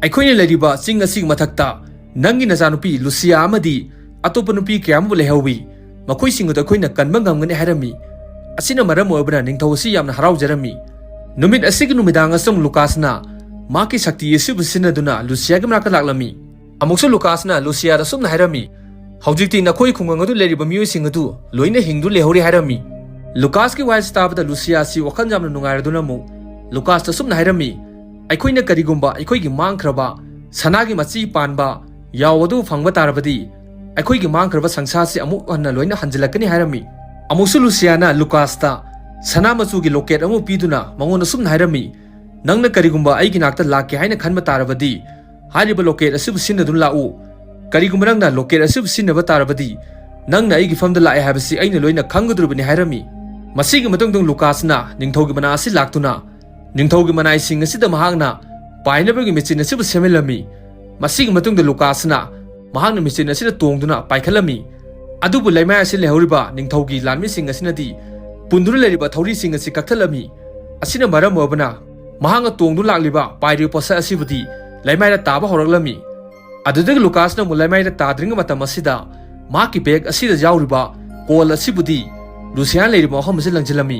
"ꯑꯩꯈꯣꯏꯅ ꯂꯩꯔꯤꯕ ꯆꯤꯡ ꯑꯁꯤꯒꯤ ꯃꯊꯛꯇ "ꯅꯪꯒꯤ ꯅꯆꯥꯅꯨꯄꯤ ꯂꯨꯁꯤꯌꯥ ꯑꯃꯗꯤ ꯑꯇꯣꯞꯄ ꯅꯨꯄꯤ ꯀꯌꯥ ꯑꯃꯕꯨ ꯂꯩꯍꯧꯋꯤ꯫ ꯃꯈꯣꯏꯁꯤꯡ ꯑꯗꯨ ꯑꯩꯈꯣꯏꯅ ꯀꯟꯕ ꯉꯝꯒꯅꯤ" ꯍꯥꯏꯔꯝꯃꯤ꯫ ꯑꯁꯤꯅ ꯃꯔꯝ ꯑꯣꯏꯕꯅ ꯅꯤꯡꯊꯧ ꯑꯁꯤ ꯌꯥꯝꯅ ꯍꯔꯥꯎꯖꯔꯝꯃꯤ꯫ ꯅꯨꯃꯤꯠ ꯑꯁꯤꯒꯤ ꯅꯨꯃꯤꯗꯥꯡ ꯑꯁꯤꯗ ꯑꯃꯨꯛ ꯂꯨꯀꯥꯁꯅ ꯃꯍꯥꯛꯀꯤ ꯁꯛꯇꯤ ꯑꯁꯤꯕꯨ ꯁꯤꯖꯤꯟꯅꯗꯨꯅ ꯂꯨꯁꯤꯌꯥꯒꯤ ꯃꯅꯥꯛꯇ ꯂꯥꯛꯂꯝꯃꯤ꯫ ꯑꯃꯨꯛꯁꯨ ꯂꯨꯀꯥꯁꯅ ꯂꯨꯁꯤꯌꯥꯗ ꯑꯁꯨꯝꯅ ꯍꯥꯏꯔꯝꯃꯤ, "ꯍꯧꯖꯤꯛꯇꯤ ꯅꯈꯣꯏ ꯈꯨꯡꯒꯪ ꯑꯗꯨ ꯂꯩꯔꯤꯕ ꯃꯤꯑꯣꯏꯁꯤꯡ ꯑꯗꯨ ꯂꯣꯏꯅ ꯍꯤꯡꯗꯨꯅ ꯂꯩꯍꯧꯔꯤ" ꯍꯥꯏꯔꯝꯃꯤ꯫ ꯂꯨꯀꯥꯁꯀꯤ ꯋꯥꯍꯩꯁꯤ ꯇꯥꯕꯗ ꯂꯨꯁꯤꯌꯥ ꯑꯁꯤ ꯋꯥꯈꯜ ꯌꯥꯝꯅ ꯅꯨꯡꯉꯥꯏꯔꯗꯨꯅ ꯑꯃꯨꯛ ꯂꯨꯀꯥꯁꯇ ꯑꯁꯨꯝꯅ ꯍꯥꯏꯔꯝꯃꯤ, "ꯑꯩꯈꯣꯏꯅ ꯀꯔꯤꯒꯨꯝꯕ ꯑꯩꯈꯣꯏꯒꯤ ꯃꯥꯡꯈ꯭ꯔꯕ ꯁꯅꯥꯒꯤ ꯃꯆꯤ ꯄꯥꯟꯕ ꯌꯥꯎ ꯑꯗꯨ ꯐꯪꯕ ꯇꯥꯔꯕꯗꯤ, ꯑꯩꯈꯣꯏꯒꯤ ꯃꯥꯡꯈ꯭ꯔꯕ ꯁꯪꯁꯥꯔꯁꯤ ꯑꯃꯨꯛ ꯍꯟꯅ ꯂꯣꯏꯅ ꯍꯟꯖꯤꯜꯂꯛꯀꯅꯤ" ꯍꯥꯏꯔꯝꯃꯤ꯫ ꯑꯃꯨꯛꯁꯨ ꯂꯨꯁꯤꯌꯥꯅ ꯂꯨꯀꯥꯁꯇ ꯁꯅꯥ ꯃꯆꯨꯒꯤ ꯂꯣꯀꯦꯠ ꯑꯃ ꯄꯤꯗꯨꯅ ꯃꯉꯣꯟꯗ ꯑꯁꯨꯝꯅ ꯍꯥꯏꯔꯝꯃꯤ, "ꯅꯪꯅ ꯀꯔꯤꯒꯨꯝꯕ ꯑꯩꯒꯤ ꯅꯥꯛꯇ ꯂꯥꯛꯀꯦ ꯍꯥꯏꯅ ꯈꯟꯕ ꯇꯥꯔꯕꯗꯤ, ꯍꯥꯏꯔꯤꯕ ꯂꯣꯀꯦꯠ ꯑꯁꯤꯕꯨ ꯁꯤꯖꯤꯟꯅꯗꯨꯅ ꯂꯥꯛꯎ꯫ ꯀꯔꯤꯒꯨꯝꯕ ꯅꯪꯅ ꯂꯣꯀꯦꯠ ꯑꯁꯤꯕꯨ ꯁꯤꯖꯤꯟꯅꯕ ꯇꯥꯔꯕꯗꯤ, ꯅꯪꯅ ꯑꯩꯒꯤ ꯐꯝꯗ ꯂꯥꯛꯑꯦ ꯍꯥꯏꯕꯁꯤ ꯑꯩꯅ ꯂꯣꯏꯅ ꯈꯪꯒꯗꯧꯔꯤꯕꯅꯤ" ꯍꯥꯏꯔꯝꯃꯤ꯫ ꯃꯁꯤꯒꯤ ꯃꯇꯨꯡꯗ ꯂꯨꯀꯥꯁꯅ ꯅꯤꯡꯊꯧꯒꯤ ꯃꯅꯥ ꯑꯁꯤ ꯂꯥꯛꯇꯨꯅ ꯅꯤꯡꯊꯧꯒꯤ ꯃꯅꯥꯏꯁꯤꯡ ꯑꯁꯤꯗ ꯃꯍꯥꯛꯅ ꯄꯥꯏꯅꯕꯒꯤ ꯃꯦꯆꯤꯟ ꯑꯁꯤꯕꯨ ꯁꯦꯝꯍꯜꯂꯝꯃꯤ꯫ ꯃꯁꯤꯒꯤ ꯃꯇꯨꯡꯗ ꯂꯨꯀꯥꯁꯅ ꯃꯍꯥꯛꯅ ꯃꯦꯆꯤꯟ ꯑꯁꯤꯗ ꯇꯣꯡꯗꯨꯅ ꯄꯥꯏꯈꯠꯂꯝꯃꯤ꯫ ꯑꯗꯨꯕꯨ ꯂꯩꯃꯥꯏ ꯑꯁꯤ ꯂꯩꯍꯧꯔꯤꯕ ꯅꯤꯡꯊꯧꯒꯤ ꯂꯥꯟꯃꯤꯁꯤꯡ ꯑꯁꯤꯅꯗꯤ ꯄꯨꯟꯗꯨꯅ ꯂꯩꯔꯤꯕ ꯊꯧꯔꯤꯁꯤꯡ ꯑꯁꯤ ꯀꯛꯊꯠꯂꯝꯃꯤ꯫ ꯑꯁꯤꯅ ꯃꯔꯝ ꯑꯣꯏꯕꯅ ꯃꯍꯥꯛꯅ ꯇꯣꯡꯗꯨꯅ ꯂꯥꯛꯂꯤꯕ ꯄꯥꯏꯔꯤꯕ ꯄꯣꯠꯁꯛ ꯑꯁꯤꯕꯨꯗꯤ ꯂꯩꯃꯥꯏꯗ ꯇꯥꯕ ꯍꯧꯔꯛꯂꯝꯃꯤ꯫ ꯑꯗꯨꯗꯒꯤ ꯂꯨꯀꯥꯁꯅ ꯑꯃꯨꯛ ꯂꯩꯃꯥꯏꯗ ꯇꯥꯗ꯭ꯔꯤꯉꯩ ꯃꯇꯝ ꯑꯁꯤꯗ ꯃꯍꯥꯛꯀꯤ ꯕꯦꯒ ꯑꯁꯤꯗ ꯌꯥꯎꯔꯤꯕ ꯀꯣꯜ ꯑꯁꯤꯕꯨꯗꯤ ꯂꯨꯁꯤꯌꯥꯅ ꯂꯩꯔꯤꯕ ꯃꯐꯝ ꯑꯁꯤꯗ ꯂꯪꯁꯤꯜꯂꯝꯃꯤ꯫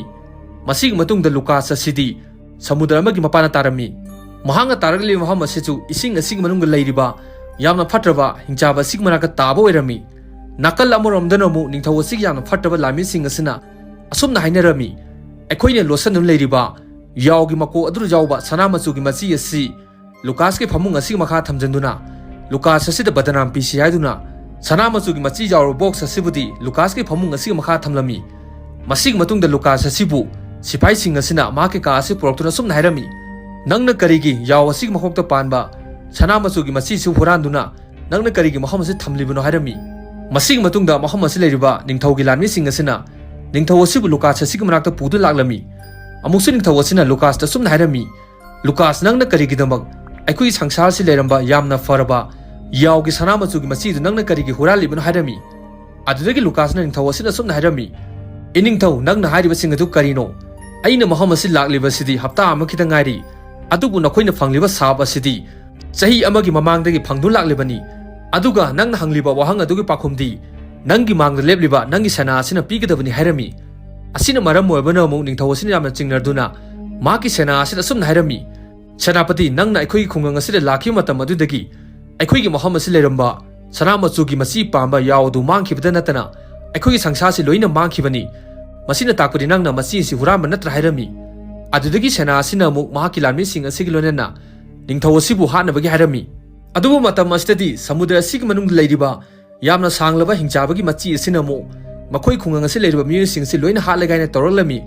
ꯃꯁꯤꯒꯤ ꯃꯇꯨꯡꯗ ꯂꯨꯀꯥꯁ ꯑꯁꯤꯗꯤ ꯁꯃꯨꯗ꯭ꯔ ꯑꯃꯒꯤ ꯃꯄꯥꯟꯗ ꯇꯥꯔꯝꯃꯤ꯫ ꯃꯍꯥꯛꯅ ꯇꯥꯔꯛꯂꯤꯕ ꯃꯐꯝ ꯑꯁꯤꯁꯨ ꯏꯁꯤꯡ ꯑꯁꯤꯒꯤ ꯃꯅꯨꯡꯗ ꯂꯩꯔꯤꯕ ꯌꯥꯝꯅ ꯐꯠꯇ꯭ꯔꯕ ꯍꯤꯡꯆꯥꯕ ꯑꯁꯤꯒꯤ ꯃꯅꯥꯛꯇ ꯇꯥꯕ ꯑꯣꯏꯔꯝꯃꯤ꯫ ꯅꯥꯀꯜ ꯑꯃꯔꯣꯝꯗꯅ ꯑꯃꯨꯛ ꯅꯤꯡꯊꯧ ꯑꯁꯤꯒꯤ ꯌꯥꯝꯅ ꯐꯠꯇꯕ ꯂꯥꯟꯃꯤꯁꯤꯡ ꯑꯁꯤꯅ ꯑꯁꯨꯝꯅ ꯍꯥꯏꯅꯔꯝꯃꯤ, "ꯑꯩꯈꯣꯏꯅ ꯂꯣꯠꯁꯤꯟꯗꯨꯅ ꯂꯩꯔꯤꯕ ꯌꯥꯎꯒꯤ ꯃꯀꯣꯛ ꯑꯗꯨꯗ ꯌꯥꯎꯕ ꯁꯅꯥ ꯃꯆꯨꯒꯤ ꯃꯆꯤ ꯑꯁꯤ ꯂꯨꯀꯥꯁꯀꯤ ꯐꯃꯨꯡ ꯑꯁꯤꯒꯤ ꯃꯈꯥ ꯊꯝꯖꯤꯟꯗꯨꯅ ꯂꯨꯀꯥꯁ ꯑꯁꯤꯗ ꯕꯗꯅꯥꯝ ꯄꯤꯁꯤ" ꯍꯥꯏꯗꯨꯅ ꯁꯅꯥ ꯃꯆꯨꯒꯤ ꯃꯆꯤ ꯌꯥꯎꯔꯕ ꯕꯣꯛꯁ ꯑꯁꯤꯕꯨꯗꯤ ꯂꯨꯀꯥꯁꯀꯤ ꯐꯃꯨꯡ ꯑꯁꯤꯒꯤ ꯃꯈꯥ ꯊꯝꯂꯝꯃꯤ꯫ ꯃꯁꯤꯒꯤ ꯃꯇꯨꯡꯗ ꯂꯨꯀꯥꯁ ꯑꯁꯤꯕꯨ ꯁꯤꯐꯥꯏꯁꯤꯡ ꯑꯁꯤꯅ ꯃꯍꯥꯛꯀꯤ ꯀꯥ ꯑꯁꯤ ꯄꯨꯔꯛꯇꯨꯅ ꯑꯁꯨꯝꯅ ꯍꯥꯏꯔꯝꯃꯤ, "ꯅꯪꯅ ꯀꯔꯤꯒꯤ ꯌꯥꯎ ꯑꯁꯤꯒꯤ ꯃꯈꯣꯛꯇ ꯄꯥꯟꯕ ꯁꯅꯥ ꯃꯆꯨꯒꯤ ꯃꯆꯤꯁꯨ ꯍꯨꯔꯥꯟꯗꯨꯅ ꯅꯪꯅ ꯀꯔꯤꯒꯤ ꯃꯐꯝ ꯑꯁꯤ ꯊꯝꯂꯤꯕꯅꯣ?" ꯍꯥꯏꯔꯝꯃꯤ꯫ ꯃꯁꯤꯒꯤ ꯃꯇꯨꯡꯗ ꯃꯐꯝ ꯑꯁꯤ ꯂꯩꯔꯤꯕ ꯅꯤꯡꯊꯧꯒꯤ ꯂꯥꯟꯃꯤꯁꯤꯡ ꯑꯁꯤꯅ ꯅꯤꯡꯊꯧ ꯑꯁꯤꯕꯨ ꯂꯨꯀꯥꯁ ꯑꯁꯤꯒꯤ ꯃꯅꯥꯛꯇ ꯄꯨꯗꯨꯅ ꯂꯥꯛꯂꯝꯃꯤ꯫ ꯑꯃꯨꯛꯁꯨ ꯅꯤꯡꯊꯧ ꯑꯁꯤꯅ ꯂꯨꯀꯥꯁꯇ ꯑꯁꯨꯝꯅ ꯍꯥꯏꯔꯝꯃꯤ, "ꯂꯨꯀꯥꯁ, ꯅꯪꯅ ꯀꯔꯤꯒꯤꯗꯃꯛ ꯑꯩꯈꯣꯏꯒꯤ ꯁꯪꯁꯥꯔꯁꯤ ꯂꯩꯔꯝꯕ ꯌꯥꯝꯅ ꯐꯔꯕ ꯌꯥꯎꯒꯤ ꯁꯅꯥ ꯃꯆꯨꯒꯤ ꯃꯆꯤꯗꯨ ꯅꯪꯅ ꯀꯔꯤꯒꯤ ꯍꯨꯔꯥꯜꯂꯤꯕꯅꯣ?" ꯍꯥꯏꯔꯝꯃꯤ꯫ ꯑꯗꯨꯗꯒꯤ ꯂꯨꯀꯥꯁꯅ ꯅꯤꯡꯊꯧ ꯑꯁꯤꯅ ꯑꯁꯨꯝꯅ ꯍꯥꯏꯔꯝꯃꯤ, "ꯏꯅꯤꯡꯊꯧ, ꯅꯪꯅ ꯍꯥꯏꯔꯤꯕꯁꯤꯡ ꯑꯗꯨ ꯀꯔꯤꯅꯣ? ꯑꯩꯅ ꯃꯐꯝ ꯑꯁꯤ ꯂꯥꯛꯂꯤꯕꯁꯤꯗꯤ ꯍꯞꯇꯥ ꯑꯃ ꯈꯤꯇ ꯉꯥꯏꯔꯤ, ꯑꯗꯨꯕꯨ ꯅꯈꯣꯏꯅ ꯐꯪꯂꯤꯕ ꯁꯥꯞ ꯑꯁꯤꯗꯤ ꯆꯍꯤ ꯑꯃꯒꯤ ꯃꯃꯥꯡꯗꯒꯤ ꯐꯪꯗꯨꯅ ꯂꯥꯛꯂꯤꯕꯅꯤ꯫ ꯑꯗꯨꯒ ꯅꯪꯅ ꯍꯪꯂꯤꯕ ꯋꯥꯍꯪ ꯑꯗꯨꯒꯤ ꯄꯥꯎꯈꯨꯝꯗꯤ ꯅꯪꯒꯤ ꯃꯥꯡꯗ ꯂꯦꯞꯂꯤꯕ ꯅꯪꯒꯤ ꯁꯦꯅꯥ ꯑꯁꯤꯅ ꯄꯤꯒꯗꯕꯅꯤ ꯍꯥꯏꯔꯝꯃꯤ꯫ ꯑꯁꯤꯅ ꯃꯔꯝ ꯑꯣꯏꯕꯅ ꯑꯃꯨꯛ ꯅꯤꯡꯊꯧ ꯑꯁꯤꯅ ꯌꯥꯝꯅ ꯆꯤꯡꯅꯗꯨꯅ ꯃꯍꯥꯛꯀꯤ ꯁꯦꯅꯥ ꯑꯁꯤꯗ ꯑꯁꯨꯝꯅ ꯍꯥꯏꯔꯝꯃꯤ, "ꯁꯦꯅꯥꯄꯇꯤ, ꯅꯪꯅ ꯑꯩꯈꯣꯏꯒꯤ ꯈꯨꯡꯒꯪ ꯑꯁꯤꯗ ꯂꯥꯛꯈꯤꯕ ꯃꯇꯝ ꯑꯗꯨꯗꯒꯤ ꯑꯩꯈꯣꯏꯒꯤ ꯃꯐꯝ ꯑꯁꯤ ꯂꯩꯔꯝꯕ ꯁꯅꯥ ꯃꯆꯨꯒꯤ ꯃꯆꯤ ꯄꯥꯟꯕ ꯌꯥꯎ ꯑꯗꯨ ꯃꯥꯡꯈꯤꯕꯗ ꯅꯠꯇꯅ ꯑꯩꯈꯣꯏꯒꯤ ꯁꯪꯁꯥꯔꯁꯤ ꯂꯣꯏꯅ ꯃꯥꯡꯈꯤꯕꯅꯤ꯫ ꯃꯁꯤꯅ ꯇꯥꯛꯄꯗꯤ ꯅꯪꯅ ꯃꯆꯤ ꯑꯁꯤ ꯍꯨꯔꯥꯟꯕ ꯅꯠꯇ꯭ꯔꯥ?" ꯍꯥꯏꯔꯝꯃꯤ꯫ ꯑꯗꯨꯗꯒꯤ ꯁꯦꯅꯥ ꯑꯁꯤꯅ ꯑꯃꯨꯛ ꯃꯍꯥꯛꯀꯤ ꯂꯥꯟꯃꯤꯁꯤꯡ ꯑꯁꯤꯒꯤ ꯂꯣꯏꯅꯅ ꯅꯤꯡꯊꯧ ꯑꯁꯤꯕꯨ ꯍꯥꯠꯅꯕꯒꯤ ꯍꯥꯏꯔꯝꯃꯤ꯫ ꯑꯗꯨꯕꯨ ꯃꯇꯝ ꯑꯁꯤꯗꯗꯤ ꯁꯃꯨꯗ꯭ꯔ ꯑꯁꯤꯒꯤ ꯃꯅꯨꯡꯗ ꯂꯩꯔꯤꯕ ꯌꯥꯝꯅ ꯁꯥꯡꯂꯕ ꯍꯤꯡꯆꯥꯕꯒꯤ ꯃꯆꯤ ꯑꯁꯤꯅ ꯑꯃꯨꯛ ꯃꯈꯣꯏ ꯈꯨꯡꯒꯪ ꯑꯁꯤ ꯂꯩꯔꯤꯕ ꯃꯤꯑꯣꯏꯁꯤꯡ ꯑꯁꯤ ꯂꯣꯏꯅ ꯍꯥꯠꯂꯒꯦ ꯍꯥꯏꯅ ꯇꯧꯔꯛꯂꯝꯃꯤ꯫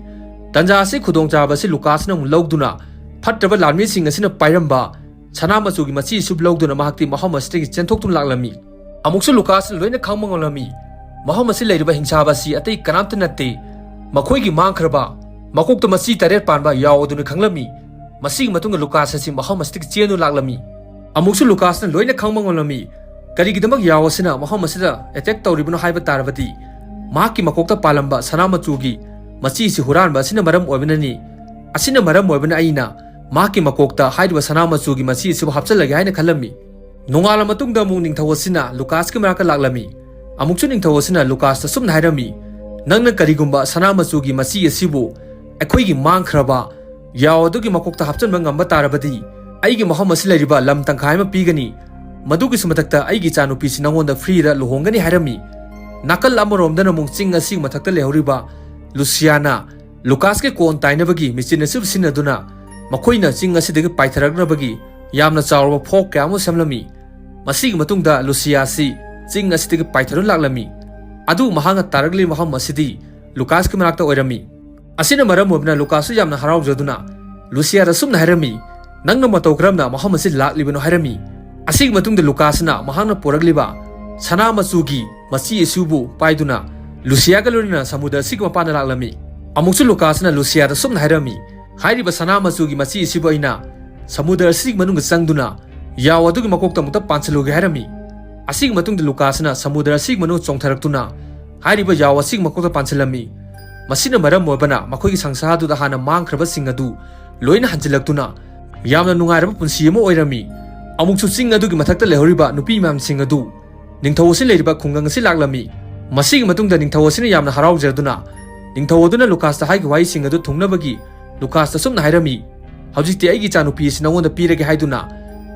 ꯇꯟꯖꯥ ꯑꯁꯤ ꯈꯨꯗꯣꯡꯆꯥꯕ ꯑꯁꯤ ꯂꯨꯀꯥꯁꯅ ꯑꯃꯨꯛ ꯂꯧꯗꯨꯅ ꯐꯠꯇ꯭ꯔꯕ ꯂꯥꯟꯃꯤꯁꯤꯡ ꯑꯁꯤꯅ ꯄꯥꯏꯔꯝꯕ ꯁꯅꯥ ꯃꯆꯨꯒꯤ ꯃꯆꯤ ꯑꯁꯤ ꯂꯧꯗꯨꯅ ꯃꯍꯥꯛꯇꯤ ꯃꯐꯝ ꯑꯁꯤꯗꯒꯤ ꯆꯦꯟꯊꯣꯛꯇꯨꯅ ꯂꯥꯛꯂꯝꯃꯤ꯫ ꯑꯃꯨꯛꯁꯨ ꯂꯨꯀꯥꯁꯅ ꯂꯣꯏꯅ ꯈꯪꯕ ꯉꯝꯂꯝꯃꯤ꯫ ꯃꯐꯝ ꯑꯁꯤ ꯂꯩꯔꯤꯕ ꯍꯤꯡꯆꯥꯕ ꯑꯁꯤ ꯑꯇꯩ ꯀꯅꯥꯝꯇ ꯅꯠꯇꯦ, ꯃꯈꯣꯏꯒꯤ ꯃꯥꯡꯈ꯭ꯔꯕ ꯃꯀꯣꯛꯇ ꯃꯆꯤ ꯇꯔꯦꯠ ꯄꯥꯟꯕ ꯌꯥꯎ ꯑꯗꯨꯅꯤ ꯈꯪꯂꯝꯃꯤ꯫ ꯃꯁꯤꯒꯤ ꯃꯇꯨꯡꯗ ꯂꯨꯀꯥꯁ ꯑꯁꯤ ꯃꯐꯝ ꯑꯁꯤꯗꯒꯤ ꯆꯦꯟꯗꯨꯅ ꯂꯥꯛꯂꯝꯃꯤ꯫ ꯑꯃꯨꯛꯁꯨ ꯂꯨꯀꯥꯁꯅ ꯂꯣꯏꯅ ꯈꯪꯕ ꯉꯝꯂꯝꯃꯤ꯫ ꯀꯔꯤꯒꯤꯗꯃꯛ ꯌꯥꯎ ꯑꯁꯤꯅ ꯃꯐꯝ ꯑꯁꯤꯗ ꯑꯦꯇꯦꯛ ꯇꯧꯔꯤꯕꯅꯣ ꯍꯥꯏꯕ ꯇꯥꯔꯕꯗꯤ, ꯃꯍꯥꯛꯀꯤ ꯃꯀꯣꯛꯇ ꯄꯥꯜꯂꯝꯕ ꯁꯅꯥ ꯃꯆꯨꯒꯤ ꯃꯆꯤ ꯑꯁꯤ ꯍꯨꯔꯥꯟꯕ ꯑꯁꯤꯅ ꯃꯔꯝ ꯑꯣꯏꯕꯅꯅꯤ꯫ ꯑꯁꯤꯅ ꯃꯔꯝ ꯑꯣꯏꯕꯅ ꯑꯩꯅ ꯃꯍꯥꯛꯀꯤ ꯃꯀꯣꯛꯇ ꯍꯥꯏꯔꯤꯕ ꯁꯅꯥ ꯃꯆꯨꯒꯤ ꯃꯆꯤ ꯑꯁꯤꯕꯨ ꯍꯥꯞꯆꯤꯜꯂꯒꯦ ꯍꯥꯏꯅ ꯈꯜꯂꯝꯃꯤ꯫ ꯅꯣꯡꯉꯥꯜꯂ ꯃꯇꯨꯡꯗ ꯑꯃꯨꯛ ꯅꯤꯡꯊꯧ ꯑꯁꯤꯅ ꯂꯨꯀꯥꯁꯀꯤ ꯃꯅꯥꯛꯇ ꯂꯥꯛꯂꯝꯃꯤ꯫ ꯑꯃꯨꯛꯁꯨ ꯅꯤꯡꯊꯧ ꯑꯁꯤꯅ ꯂꯨꯀꯥꯁꯇ ꯁꯨꯝꯅ ꯍꯥꯏꯔꯝꯃꯤ, "ꯅꯪꯅ ꯀꯔꯤꯒꯨꯝꯕ ꯁꯅꯥ ꯃꯆꯨꯒꯤ ꯃꯆꯤ ꯑꯁꯤꯕꯨ ꯑꯩꯈꯣꯏꯒꯤ ꯃꯥꯡꯈ꯭ꯔꯕ ꯌꯥꯎ ꯑꯗꯨꯒꯤ ꯃꯀꯣꯛꯇ ꯍꯥꯞꯆꯤꯟꯕ ꯉꯝꯕ ꯇꯥꯔꯕꯗꯤ, ꯑꯩꯒꯤ ꯃꯐꯝ ꯑꯁꯤ ꯂꯩꯔꯤꯕ ꯂꯝ ꯇꯪꯈꯥꯏ ꯑꯃ ꯄꯤꯒꯅꯤ꯫ ꯃꯗꯨꯒꯤꯁꯨ ꯃꯊꯛꯇ ꯑꯩꯒꯤ ꯏꯆꯥꯅꯨꯄꯤꯁꯤ ꯅꯉꯣꯟꯗ ꯐ꯭ꯔꯤꯗ ꯂꯨꯍꯣꯡꯒꯅꯤ" ꯍꯥꯏꯔꯝꯃꯤ꯫ ꯅꯥꯀꯜ ꯑꯃꯔꯣꯝꯗꯅ ꯑꯃꯨꯛ ꯆꯤꯡ ꯑꯁꯤꯒꯤ ꯃꯊꯛꯇ ꯂꯩꯍꯧꯔꯤꯕ ꯂꯨꯁꯤꯌꯥꯅ ꯂꯨꯀꯥꯁꯀꯤ ꯀꯣꯟ ꯇꯥꯏꯅꯕꯒꯤ ꯃꯦꯆꯤꯟ ꯑꯁꯤꯕꯨ ꯁꯤꯖꯤꯟꯅꯗꯨꯅ ꯃꯈꯣꯏꯅ ꯆꯤꯡ ꯑꯁꯤꯗꯒꯤ ꯄꯥꯏꯊꯔꯛꯅꯕꯒꯤ ꯌꯥꯝꯅ ꯆꯥꯎꯔꯕ ꯐꯣꯛ ꯀꯌꯥ ꯑꯃ ꯁꯦꯝꯂꯝꯃꯤ꯫ ꯃꯁꯤꯒꯤ ꯃꯇꯨꯡꯗ ꯂꯨꯁꯤꯌꯥ ꯑꯁꯤ ꯆꯤꯡ ꯑꯁꯤꯗꯒꯤ ꯄꯥꯏꯊꯗꯨꯅ ꯂꯥꯛꯂꯝꯃꯤ꯫ ꯑꯗꯨ ꯃꯍꯥꯛꯅ ꯇꯥꯔꯛꯂꯤꯕ ꯃꯐꯝ ꯑꯁꯤꯗꯤ ꯂꯨꯀꯥꯁꯀꯤ ꯃꯅꯥꯛꯇ ꯑꯣꯏꯔꯝꯃꯤ꯫ ꯑꯁꯤꯅ ꯃꯔꯝ ꯑꯣꯏꯕꯅ ꯂꯨꯀꯥꯁꯁꯨ ꯌꯥꯝꯅ ꯍꯔꯥꯎꯖꯗꯨꯅ ꯂꯨꯁꯤꯌꯥꯗ ꯁꯨꯝꯅ ꯍꯥꯏꯔꯝꯃꯤ, "ꯅꯪꯅ ꯃꯇꯧ ꯀꯔꯝꯅ ꯃꯐꯝ ꯑꯁꯤ ꯂꯥꯛꯂꯤꯕꯅꯣ?" ꯍꯥꯏꯔꯝꯃꯤ꯫ ꯑꯁꯤꯒꯤ ꯃꯇꯨꯡꯗ ꯂꯨꯀꯥꯁꯅ ꯃꯍꯥꯛꯅ ꯄꯨꯔꯛꯂꯤꯕ ꯁꯅꯥ ꯃꯆꯨꯒꯤ ꯃꯆꯤ ꯑꯁꯤꯕꯨ ꯄꯥꯏꯗꯨꯅ ꯂꯨꯁꯤꯌꯥꯒ ꯂꯣꯏꯅꯅ ꯁꯃꯨꯗ꯭ꯔ ꯑꯁꯤꯒꯤ ꯃꯄꯥꯟꯗ ꯂꯥꯛꯂꯝꯃꯤ꯫ ꯑꯃꯨꯛꯁꯨ ꯂꯨꯀꯥꯁꯅ ꯂꯨꯁꯤꯌꯥꯗ ꯁꯨꯝꯅ ꯍꯥꯏꯔꯝꯃꯤ, "ꯍꯥꯏꯔꯤꯕ ꯁꯅꯥ ꯃꯆꯨꯒꯤ ꯃꯆꯤ ꯑꯁꯤꯕꯨ ꯑꯩꯅ ꯁꯃꯨꯗ꯭ꯔ ꯑꯁꯤꯒꯤ ꯃꯅꯨꯡꯗ ꯆꯪꯗꯨꯅ ꯌꯥꯎ ꯑꯗꯨꯒꯤ ꯃꯀꯣꯛꯇ ꯑꯃꯨꯛꯇ ꯄꯥꯟꯁꯤꯜꯂꯨꯒꯦ" ꯍꯥꯏꯔꯝꯃꯤ꯫ ꯑꯁꯤꯒꯤ ꯃꯇꯨꯡꯗ ꯂꯨꯀꯥꯁꯅ ꯁꯃꯨꯗ꯭ꯔ ꯑꯁꯤꯒꯤ ꯃꯅꯨꯡꯗ ꯆꯣꯡꯊꯔꯛꯇꯨꯅ ꯍꯥꯏꯔꯤꯕ ꯌꯥꯎ ꯑꯁꯤꯒꯤ ꯃꯀꯣꯛꯇ ꯄꯥꯟꯁꯤꯜꯂꯝꯃꯤ꯫ ꯃꯁꯤꯅ ꯃꯔꯝ ꯑꯣꯏꯕꯅ ꯃꯈꯣꯏꯒꯤ ꯁꯪꯁꯥꯔꯗꯨꯗ ꯍꯥꯟꯅ ꯃꯥꯡꯈ꯭ꯔꯕꯁꯤꯡ ꯑꯗꯨ ꯂꯣꯏꯅ ꯍꯟꯖꯤꯜꯂꯛꯇꯨꯅ ꯌꯥꯝꯅ ꯅꯨꯡꯉꯥꯏꯔꯕ ꯄꯨꯟꯁꯤ ꯑꯃ ꯑꯣꯏꯔꯝꯃꯤ꯫ ꯑꯃꯨꯛꯁꯨ ꯆꯤꯡ ꯑꯗꯨꯒꯤ ꯃꯊꯛꯇ ꯂꯩꯍꯧꯔꯤꯕ ꯅꯨꯄꯤ ꯃꯌꯥꯝꯁꯤꯡ ꯑꯗꯨ ꯅꯤꯡꯊꯧ ꯑꯁꯤ ꯂꯩꯔꯤꯕ ꯈꯨꯡꯒꯪ ꯑꯁꯤ ꯂꯥꯛꯂꯝꯃꯤ꯫ ꯃꯁꯤꯒꯤ ꯃꯇꯨꯡꯗ ꯅꯤꯡꯊꯧ ꯑꯁꯤꯅ ꯌꯥꯝꯅ ꯍꯔꯥꯎꯖꯗꯨꯅ ꯅꯤꯡꯊꯧ ꯑꯗꯨꯅ ꯂꯨꯀꯥꯁꯇ ꯍꯥꯏꯈꯤꯕ ꯋꯥꯍꯩꯁꯤꯡ ꯑꯗꯨ ꯊꯨꯡꯅꯕꯒꯤ ꯂꯨꯀꯥꯁꯇ ꯁꯨꯝꯅ ꯍꯥꯏꯔꯝꯃꯤ, "ꯍꯧꯖꯤꯛꯇꯤ ꯑꯩꯒꯤ ꯏꯆꯥꯅꯨꯄꯤ ꯑꯁꯤ ꯅꯉꯣꯟꯗ ꯄꯤꯔꯒꯦ" ꯍꯥꯏꯗꯨꯅ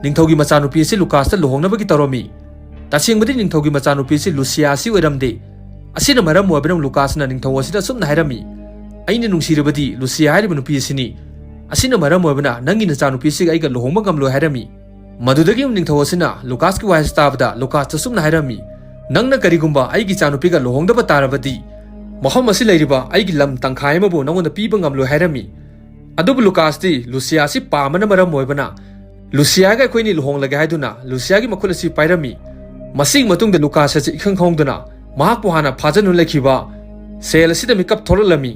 ꯅꯤꯡꯊꯧꯒꯤ ꯃꯆꯥꯅꯨꯄꯤ ꯑꯁꯤ ꯂꯨꯀꯥꯁꯇ ꯂꯨꯍꯣꯡꯅꯕꯒꯤ ꯇꯧꯔꯝꯃꯤ꯫ ꯇꯁꯦꯡꯕꯗꯤ ꯅꯤꯡꯊꯧꯒꯤ ꯃꯆꯥꯅꯨꯄꯤ ꯑꯁꯤ ꯂꯨꯁꯤꯌꯥ ꯑꯁꯤ ꯑꯣꯏꯔꯝꯗꯦ꯫ ꯑꯁꯤꯅ ꯃꯔꯝ ꯑꯣꯏꯕꯅ ꯂꯨꯀꯥꯁꯅ ꯅꯤꯡꯊꯧ ꯑꯁꯤꯗ ꯑꯁꯨꯝꯅ ꯍꯥꯏꯔꯝꯃꯤ, "ꯑꯩꯅ ꯅꯨꯡꯁꯤꯔꯕꯗꯤ ꯂꯨꯁꯤꯌꯥ ꯍꯥꯏꯔꯤꯕ ꯅꯨꯄꯤ ꯑꯁꯤꯅꯤ꯫ ꯑꯁꯤꯅ ꯃꯔꯝ ꯑꯣꯏꯕꯅ ꯅꯪꯒꯤ ꯅꯆꯥꯅꯨꯄꯤꯁꯤꯒ ꯑꯩꯒ ꯂꯨꯍꯣꯡꯕ ꯉꯝꯂꯣꯏ" ꯍꯥꯏꯔꯝꯃꯤ꯫ ꯃꯗꯨꯗꯒꯤ ꯅꯤꯡꯊꯧ ꯑꯁꯤꯅ ꯂꯨꯀꯥꯁꯀꯤ ꯋꯥꯍꯩꯁꯤ ꯇꯥꯕꯗ ꯂꯨꯀꯥꯁꯇ ꯁꯨꯝꯅ ꯍꯥꯏꯔꯝꯃꯤ, "ꯅꯪꯅ ꯀꯔꯤꯒꯨꯝꯕ ꯑꯩꯒꯤ ꯏꯆꯥꯅꯨꯄꯤꯒ ꯂꯨꯍꯣꯡꯗꯕ ꯇꯥꯔꯕꯗꯤ ꯃꯐꯝ ꯑꯁꯤ ꯂꯩꯔꯤꯕ ꯑꯩꯒꯤ ꯂꯝ ꯇꯪꯈꯥꯏ ꯑꯃꯕꯨ ꯅꯉꯣꯟꯗ ꯄꯤꯕ ꯉꯝꯂꯣꯏ" ꯍꯥꯏꯔꯝꯃꯤ꯫ ꯑꯗꯨꯕꯨ ꯂꯨꯀꯥꯁꯇꯤ ꯂꯨꯁꯤꯌꯥ ꯑꯁꯤ ꯄꯥꯝꯕꯅ ꯃꯔꯝ ꯑꯣꯏꯕꯅ ꯂꯨꯁꯤꯌꯥꯒ ꯑꯩꯈꯣꯏꯅꯤ ꯂꯨꯍꯣꯡꯂꯒꯦ ꯍꯥꯏꯗꯨꯅ ꯂꯨꯁꯤꯌꯥꯒꯤ ꯃꯈꯨꯠ ꯑꯁꯤ ꯄꯥꯏꯔꯝꯃꯤ꯫ ꯃꯁꯤꯒꯤ ꯃꯇꯨꯡꯗ ꯂꯨꯀꯥꯁ ꯑꯁꯤ ꯏꯈꯪ ꯈꯪꯍꯧꯗꯅ ꯃꯍꯥꯛꯄꯨ ꯍꯥꯟꯅ ꯐꯥꯖꯅꯨ ꯂꯩꯈꯤꯕ ꯁꯦꯜ ꯑꯁꯤꯗ ꯃꯤꯀꯞ ꯊꯣꯛꯂꯛꯂꯝꯃꯤ꯫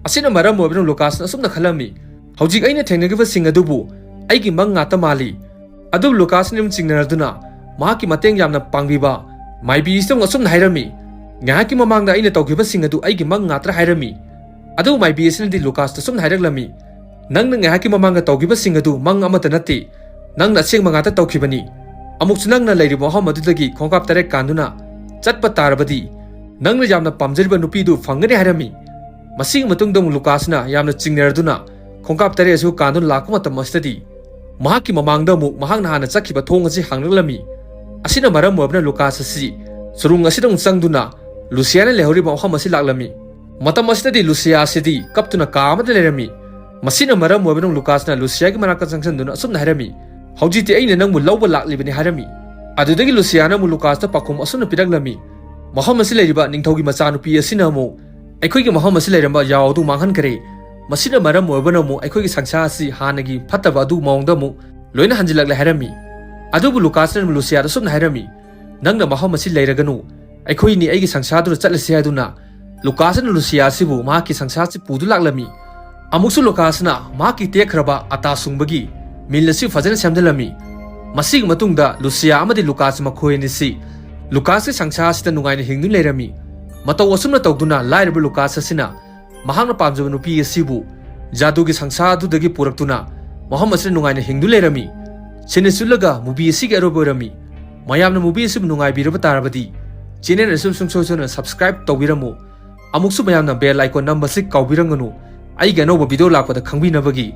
ꯑꯁꯤꯅ ꯃꯔꯝ ꯑꯣꯏꯕꯅ ꯂꯨꯀꯥꯁꯅ ꯑꯁꯨꯝꯅ ꯈꯜꯂꯝꯃꯤ, "ꯍꯧꯖꯤꯛ ꯑꯩꯅ ꯊꯦꯡꯅꯈꯤꯕꯁꯤꯡ ꯑꯗꯨꯕꯨ ꯑꯩꯒꯤ ꯃꯪ ꯉꯥꯛꯇ ꯃꯥꯜꯂꯤ"꯫ ꯑꯗꯨꯕꯨ ꯂꯨꯀꯥꯁꯅ ꯑꯗꯨꯝ ꯆꯤꯡꯅꯔꯗꯨꯅ ꯃꯍꯥꯛꯀꯤ ꯃꯇꯦꯡ ꯌꯥꯝꯅ ꯄꯥꯡꯕꯤꯕ ꯃꯥꯏꯕꯤ ꯑꯁꯤꯗ ꯑꯃꯨꯛ ꯑꯁꯨꯝꯅ ꯍꯥꯏꯔꯝꯃꯤ, "ꯉꯥꯏꯍꯥꯛꯀꯤ ꯃꯃꯥꯡꯗ ꯑꯩꯅ ꯇꯧꯈꯤꯕꯁꯤꯡ ꯑꯗꯨ ꯑꯩꯒꯤ ꯃꯪ ꯉꯥꯛꯇ꯭ꯔꯥ?" ꯍꯥꯏꯔꯝꯃꯤ꯫ ꯑꯗꯨꯕꯨ ꯃꯥꯏꯕꯤ ꯑꯁꯤꯅꯗꯤ ꯂꯨꯀꯥꯁꯇ ꯑꯁꯨꯝꯅ ꯍꯥꯏꯔꯛꯂꯝꯃꯤ, "ꯅꯪꯅ ꯉꯥꯏꯍꯥꯛꯀꯤ ꯃꯃꯥꯡꯗ ꯇꯧꯈꯤꯕꯁꯤꯡ ꯑꯗꯨ ꯃꯪ ꯑꯃꯠꯇ ꯅꯠꯇꯦ꯫ ꯅꯪꯅ ꯑꯁꯦꯡꯕ ꯉꯥꯛꯇ ꯇꯧꯈꯤꯕꯅꯤ꯫ ꯑꯃꯨꯛꯁꯨ ꯅꯪꯅ ꯂꯩꯔꯤꯕ ꯃꯐꯝ ꯑꯗꯨꯗꯒꯤ ꯈꯣꯡꯀꯥꯞ ꯇꯔꯦꯠ ꯀꯥꯟꯗꯨꯅ ꯆꯠꯄ ꯇꯥꯔꯕꯗꯤ ꯅꯪꯅ ꯌꯥꯝꯅ ꯄꯥꯝꯖꯔꯤꯕ ꯅꯨꯄꯤꯗꯨ ꯐꯪꯒꯅꯤ" ꯍꯥꯏꯔꯝꯃꯤ꯫ ꯃꯁꯤꯒꯤ ꯃꯇꯨꯡꯗ ꯑꯃꯨꯛ ꯂꯨꯀꯥꯁꯅ ꯌꯥꯝꯅ ꯆꯤꯡꯅꯔꯗꯨꯅ ꯈꯣꯡꯀꯥꯞ ꯇꯔꯦꯠ ꯑꯁꯨ ꯀꯥꯟꯗꯨꯅ ꯂꯥꯛꯄ ꯃꯇꯝ ꯑꯁꯤꯗꯗꯤ ꯃꯍꯥꯛꯀꯤ ꯃꯃꯥꯡꯗ ꯑꯃꯨꯛ ꯃꯍꯥꯛꯅ ꯍꯥꯟꯅ ꯆꯠꯈꯤꯕ ꯊꯣꯡ ꯑꯁꯤ ꯍꯥꯡꯂꯛꯂꯝꯃꯤ꯫ ꯑꯁꯤꯅ ꯃꯔꯝ ꯑꯣꯏꯕꯅ ꯂꯨꯀꯥꯁ ꯑꯁꯤ ꯁꯨꯔꯨꯡ ꯑꯁꯤꯗ ꯑꯃꯨꯛ ꯆꯪꯗꯨꯅ ꯂꯨꯁꯤꯌꯥꯅ ꯂꯩꯍꯧꯔꯤꯕ ꯃꯐꯝ ꯑꯁꯤ ꯂꯥꯛꯂꯝꯃꯤ꯫ ꯃꯇꯝ ꯑꯁꯤꯗꯗꯤ ꯂꯨꯁꯤꯌꯥ ꯑꯁꯤꯗꯤ ꯀꯞꯇꯨꯅ ꯀꯥ ꯑꯃꯗ ꯂꯩꯔꯝꯃꯤ꯫ ꯃꯁꯤꯅ ꯃꯔꯝ ꯑꯣꯏꯕꯅ ꯂꯨꯀꯥꯁꯅ ꯂꯨꯁꯤꯌꯥꯒꯤ ꯃꯅꯥꯛꯇ ꯆꯪꯁꯤꯟꯗꯨꯅ ꯑꯁꯨꯝꯅ ꯍꯥꯏꯔꯝꯃꯤ, "ꯍꯧꯖꯤꯛꯇꯤ ꯑꯩꯅ ꯅꯪꯕꯨ ꯂꯧꯕ ꯂꯥꯛꯂꯤꯕꯅꯤ" ꯍꯥꯏꯔꯝꯃꯤ꯫ ꯑꯗꯨꯗꯒꯤ ꯂꯨꯁꯤꯌꯥꯅ ꯑꯃꯨꯛ ꯂꯨꯀꯥꯁꯇ ꯄꯥꯎꯈꯨꯝ ꯑꯁꯨꯝꯅ ꯄꯤꯔꯛꯂꯝꯃꯤ, "ꯃꯐꯝ ꯑꯁꯤ ꯂꯩꯔꯤꯕ ꯅꯤꯡꯊꯧꯒꯤ ꯃꯆꯥꯅꯨꯄꯤ ꯑꯁꯤꯅ ꯑꯃꯨꯛ ꯑꯩꯈꯣꯏꯒꯤ ꯃꯐꯝ ꯑꯁꯤ ꯂꯩꯔꯝꯕ ꯌꯥꯎ ꯑꯗꯨ ꯃꯥꯡꯍꯟꯈ꯭ꯔꯦ꯫ ꯃꯁꯤꯅ ꯃꯔꯝ ꯑꯣꯏꯕꯅ ꯑꯃꯨꯛ ꯑꯩꯈꯣꯏꯒꯤ ꯁꯪꯁꯥꯔ ꯑꯁꯤ ꯍꯥꯟꯅꯒꯤ ꯐꯠꯇꯕ ꯑꯗꯨ ꯃꯑꯣꯡꯗ ꯑꯃꯨꯛ ꯂꯣꯏꯅ ꯍꯟꯖꯤꯜꯂꯛꯂꯦ" ꯍꯥꯏꯔꯝꯃꯤ꯫ ꯑꯗꯨꯕꯨ ꯂꯨꯀꯥꯁꯅ ꯂꯨꯁꯤꯌꯥꯗ ꯑꯁꯨꯝꯅ ꯍꯥꯏꯔꯝꯃꯤ, "ꯅꯪꯅ ꯃꯐꯝ ꯑꯁꯤ ꯂꯩꯔꯒꯅꯨ, ꯑꯩꯈꯣꯏꯅꯤ ꯑꯩꯒꯤ ꯁꯪꯁꯥꯔꯗꯨꯗ ꯆꯠꯂꯁꯤ" ꯍꯥꯏꯗꯨꯅ ꯂꯨꯀꯥꯁꯅ ꯂꯨꯁꯤꯌꯥ ꯑꯁꯤꯕꯨ ꯃꯍꯥꯛꯀꯤ ꯁꯪꯁꯥꯔꯁꯤ ꯄꯨꯗꯨ ꯂꯥꯛꯂꯝꯃꯤ꯫ ꯑꯃꯨꯛꯁꯨ ꯂꯨꯀꯥꯁꯅ ꯃꯍꯥꯛꯀꯤ ꯇꯦꯛꯈ꯭ꯔꯕ ꯑꯇꯥ ꯁꯨꯡꯕꯒꯤ ꯃꯤꯜ ꯑꯁꯤ ꯐꯖꯅ ꯁꯦꯝꯖꯤꯜꯂꯝꯃꯤ꯫ ꯃꯁꯤꯒꯤ ꯃꯇꯨꯡꯗ ꯂꯨꯁꯤꯌꯥ ꯑꯃꯗꯤ ꯂꯨꯀꯥꯁ ꯃꯈꯣꯏ ꯑꯅꯤꯁꯤ ꯂꯨꯀꯥꯁꯀꯤ ꯁꯪꯁꯥꯔ ꯑꯁꯤꯗ ꯅꯨꯡꯉꯥꯏꯅ ꯍꯤꯡꯗꯨꯅ ꯂꯩꯔꯝꯃꯤ꯫ ꯃꯇꯧ ꯑꯁꯨꯝꯅ ꯇꯧꯗꯨꯅ ꯂꯥꯏꯔꯕ ꯂꯨꯀꯥꯁ ꯑꯁꯤꯅ ꯃꯍꯥꯛꯅ ꯄꯥꯝꯖꯕ ꯅꯨꯄꯤ ꯑꯁꯤꯕꯨ ꯖꯥꯗꯨꯒꯤ ꯁꯪꯁꯥꯔ ꯑꯗꯨꯗꯒꯤ ꯄꯨꯔꯛꯇꯨꯅ ꯃꯐꯝ ꯑꯁꯤꯗ ꯅꯨꯡꯉꯥꯏꯅ ꯍꯤꯡꯗꯨꯅ ꯂꯩꯔꯝꯃꯤ꯫ ꯁꯤꯅ ꯁꯤꯠꯂꯒ movie ꯑꯁꯤꯒꯤ ꯑꯔꯣꯏꯕ ꯑꯣꯏꯔꯝꯃꯤ꯫ ꯃꯌꯥꯝꯅ movie ꯑꯁꯤꯕꯨ ꯅꯨꯡꯉꯥꯏꯕꯤꯔꯕ ꯇꯥꯔꯕꯗꯤ channel ꯑꯁꯤꯕꯨ ꯁꯨꯡꯁꯣꯏ ꯁꯣꯏꯗꯅ subscribe ꯇꯧꯕꯤꯔꯝꯃꯨ꯫ ꯑꯃꯨꯛꯁꯨ ꯃꯌꯥꯝꯅ bell icon ꯅꯝꯕꯁꯤ ꯀꯥꯎꯕꯤꯔꯝꯒꯅꯨ꯫ ꯑꯩꯒꯤ ꯑꯅꯧꯕ video ꯂꯥꯛꯄꯗ ꯈꯪꯕꯤꯅꯕꯒꯤ꯫